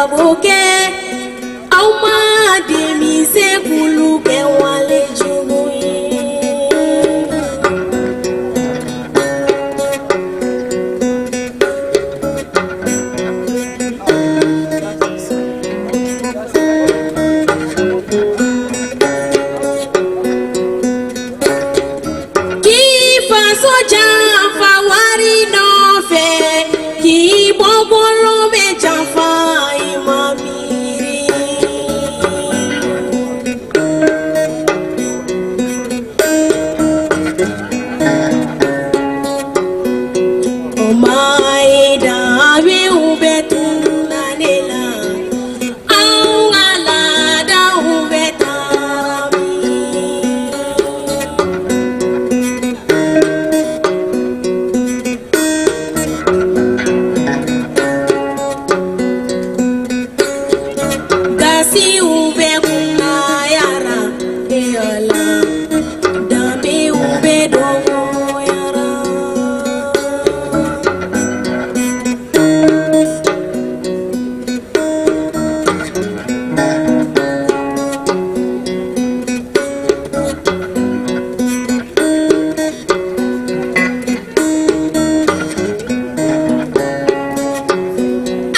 sabu kɛ aw ma denmisɛn kulu kɛ wale jugu ye. K'i faso janfa wari nɔfɛ, k'i bɔkolo bɛ janfa i ma miiri. O ma ye danbew bɛ tununna ne la, anw ka laadaw bɛ taa min? Gasiw bɛ kunnayara eyala, danbew bɛ dɔgɔyara.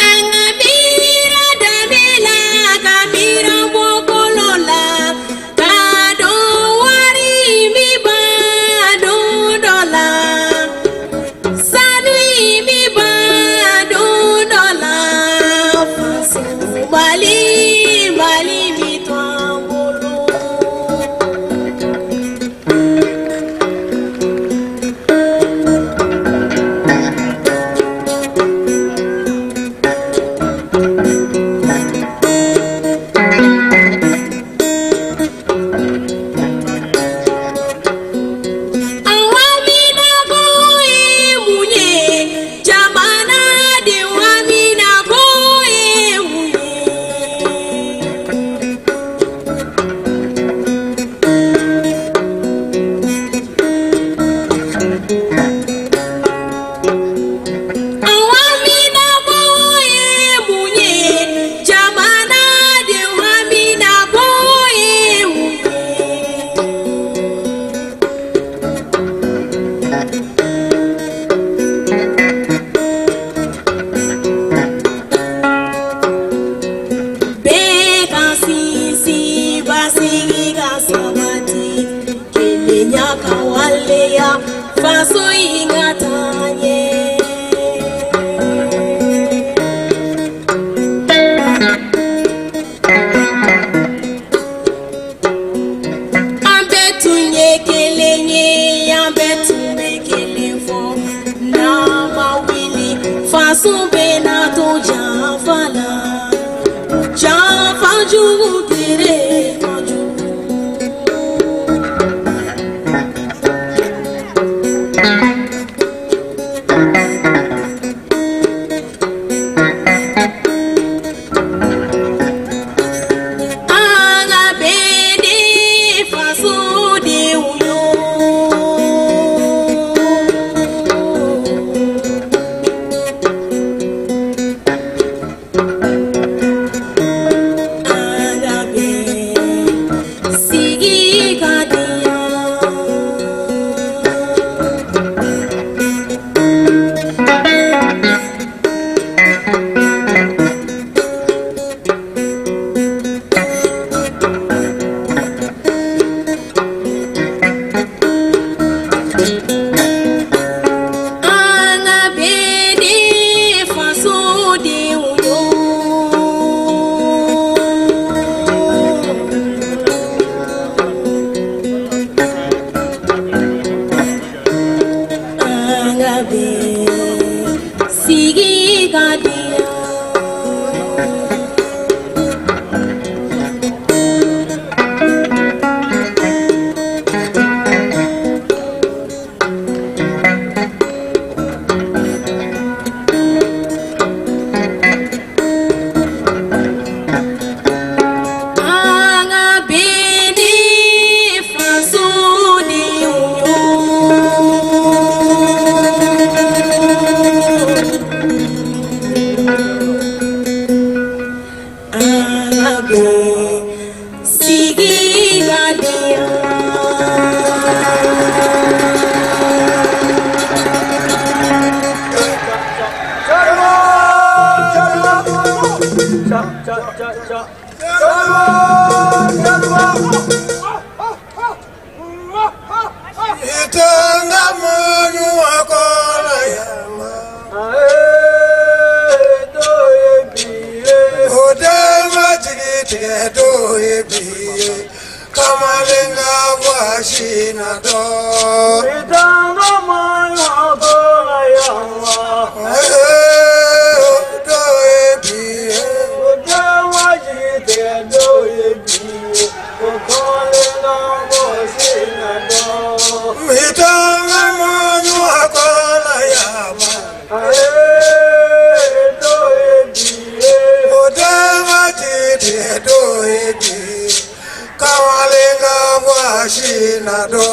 An ka miiri danbe la, ka miiri bɔkolo la, ka dɔn wari min b'a don dɔ la, sanu min b'a don dɔ la, faso Mali, Mali min to an bolo. An haminako ye mun ye? Jamanadenw haminako ye mun ye? An haminako ye mun ye? Jamanadenw haminako ye mun ye? Bɛɛ ka sinsin basigi ka sabati, kelenya ka waleya, faso in ka taa ɲɛ. An bɛɛ tun ye kelen ye, an bɛɛ tun bɛ kelen fɔ. N'an ma wuli, faso bɛna to janfa la. Janfa jugu tere ka jugu. An ka bɛn de fasodenw ye. An ka bɛn sigi ka diya. An ka bɛn de fasodenw ye. An ka bɛn sigi ka diya. An ka bɛn de fasodenw ye. tigɛ don ye bi ye kamalen ka bɔ a si na dɔn. Dɔ ye bi ye. Mitanga manyu akola yama. Odema jiti do ebi. Kawalenga washina do.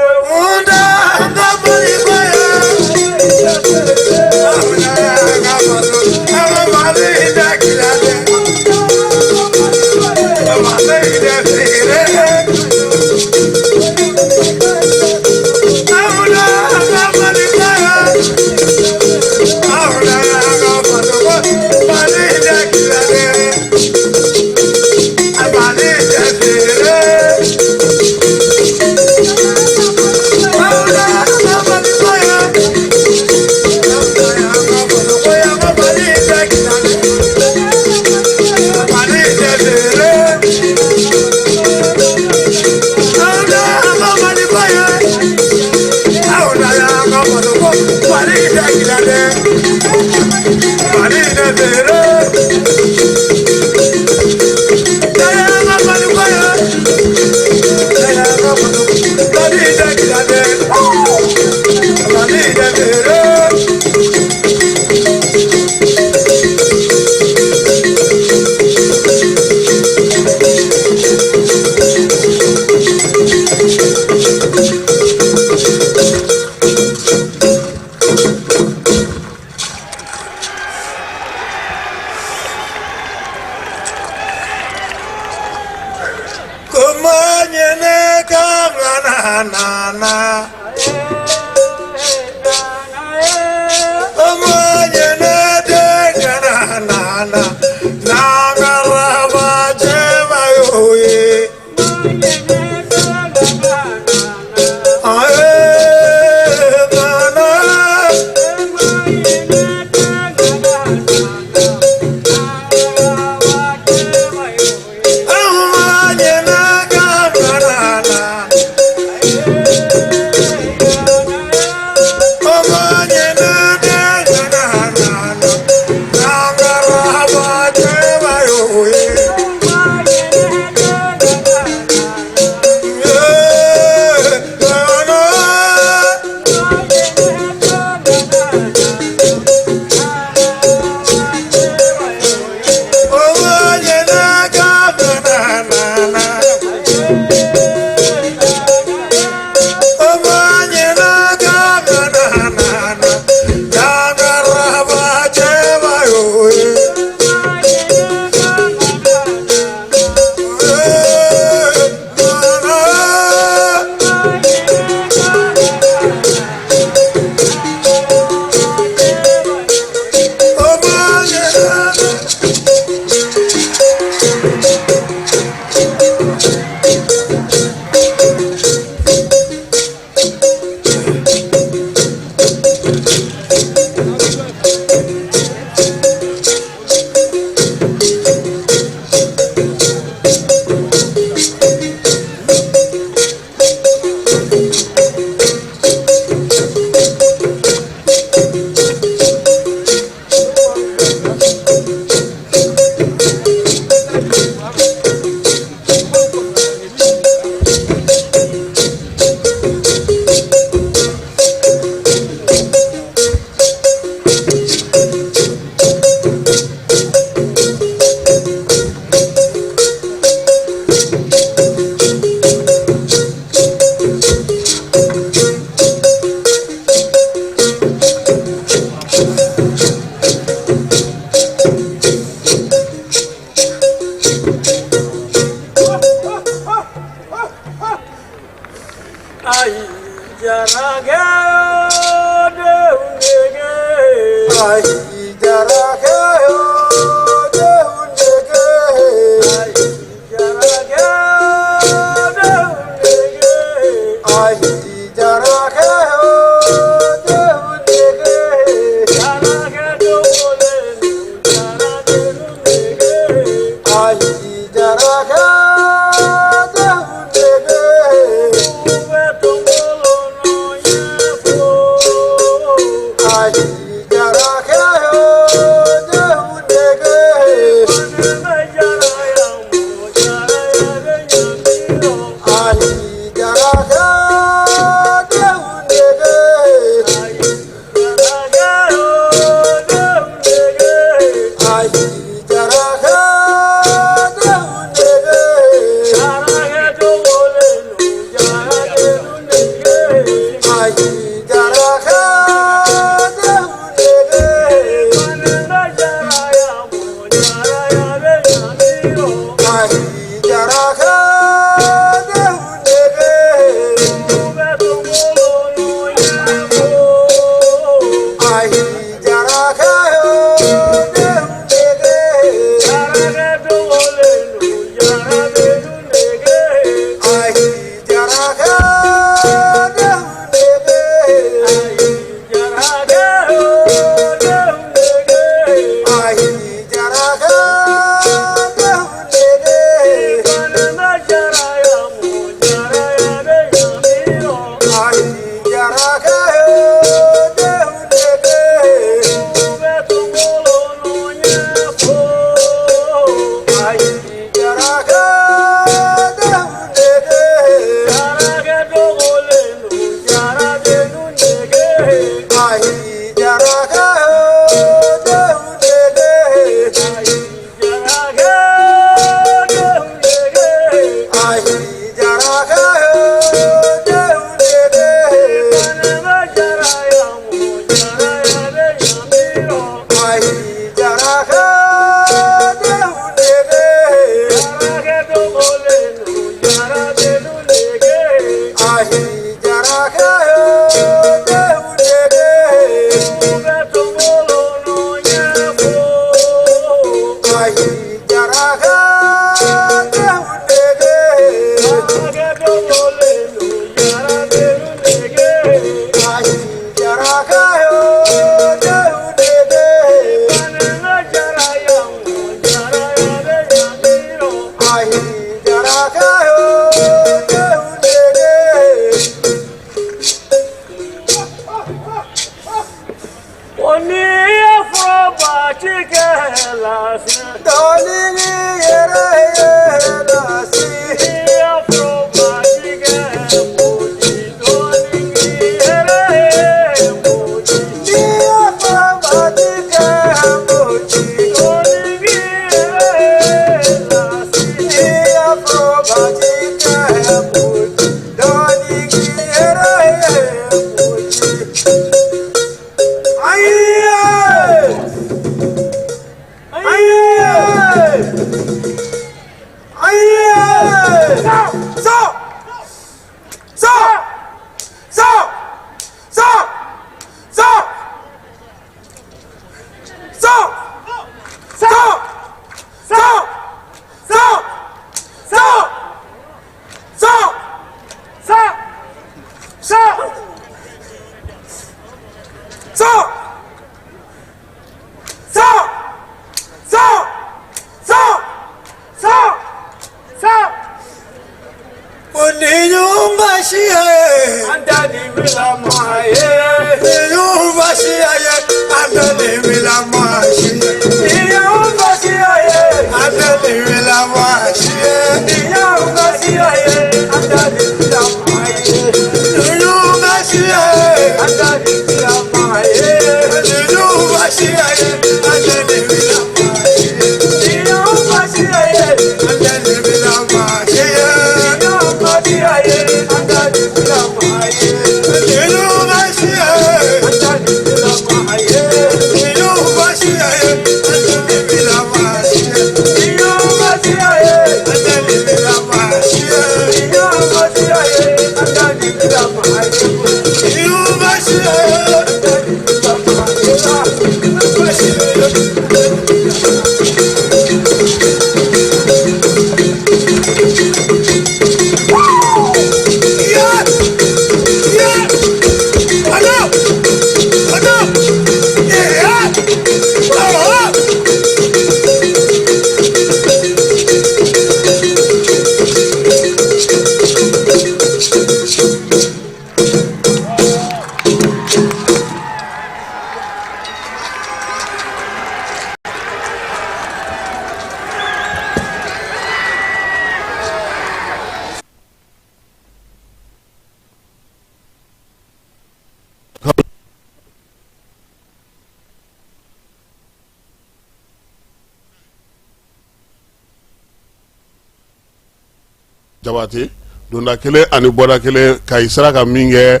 Jabate donda kelen ani bɔda kelen Kayi sera ka min kɛ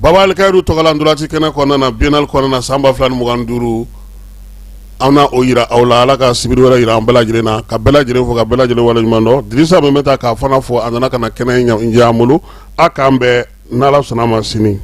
Baba Alikayiru tɔgɔla ntolaci kɛnɛ kɔnɔna na biennale kɔnɔna na san 2025 an na o yira aw la. Ala ka sibiri wɛrɛ yira an bɛɛ lajɛlen na, ka bɛɛ lajɛlen fo, ka bɛɛ lajɛlen waleɲuman dɔn. Dirisa min bɛ taa k'a fana fo, a nana ka na kɛnɛ in diya an bolo. A k'an bɛn n'Ala sɔnna a ma sini.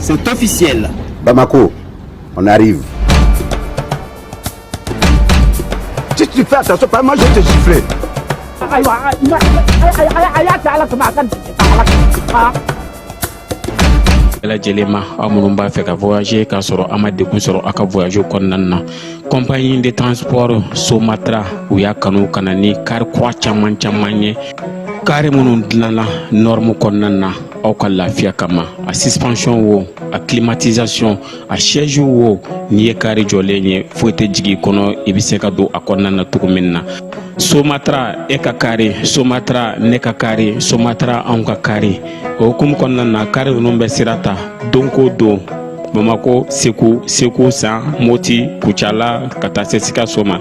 C'est officiel. Bamako, on arrive. Si tu fais attention, pas moi je vais te gifler. Ayiwa, a y'a kɛ Ala kama, a ka ala bɛɛ lajɛlen ma, aw minnu b'a fɛ ka voyager k'a sɔrɔ a ma degun sɔrɔ aw ka voyage kɔnɔna na, compagnie de transport Somatra, u y'a kanu ka na ni kari kura caman caman ye, kari minnu dilanna norme kɔnɔna na aw ka lafiya kama. A suspension wo, a climatisation, a siège wo, n'i ye kari jɔlen ye, foyi tɛ jigin i kɔnɔ, i bɛ se ka don a kɔnɔna na cogo min na. Somatra, e ka kari, Somatra, ne ka kari, Somatra, anw ka kari. O hukumu kɔnɔna na, kari ninnu bɛ sira ta don ko don. Bamako, Segu, Segu San, Moti, Kucala ka taa se Sikaso ma,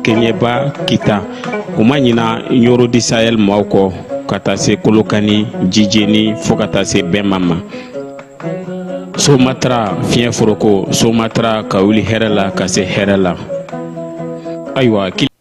Keɲeba, Kita. U ma ɲina Ɲoro du Sahel maaw kɔ ka taa se Kolokani, Jijeni fo ka taa se Bɛnba ma. Somatra fiɲɛ foroko, Somatra ka wuli hɛrɛ la ka se hɛrɛ la. Ayiwa.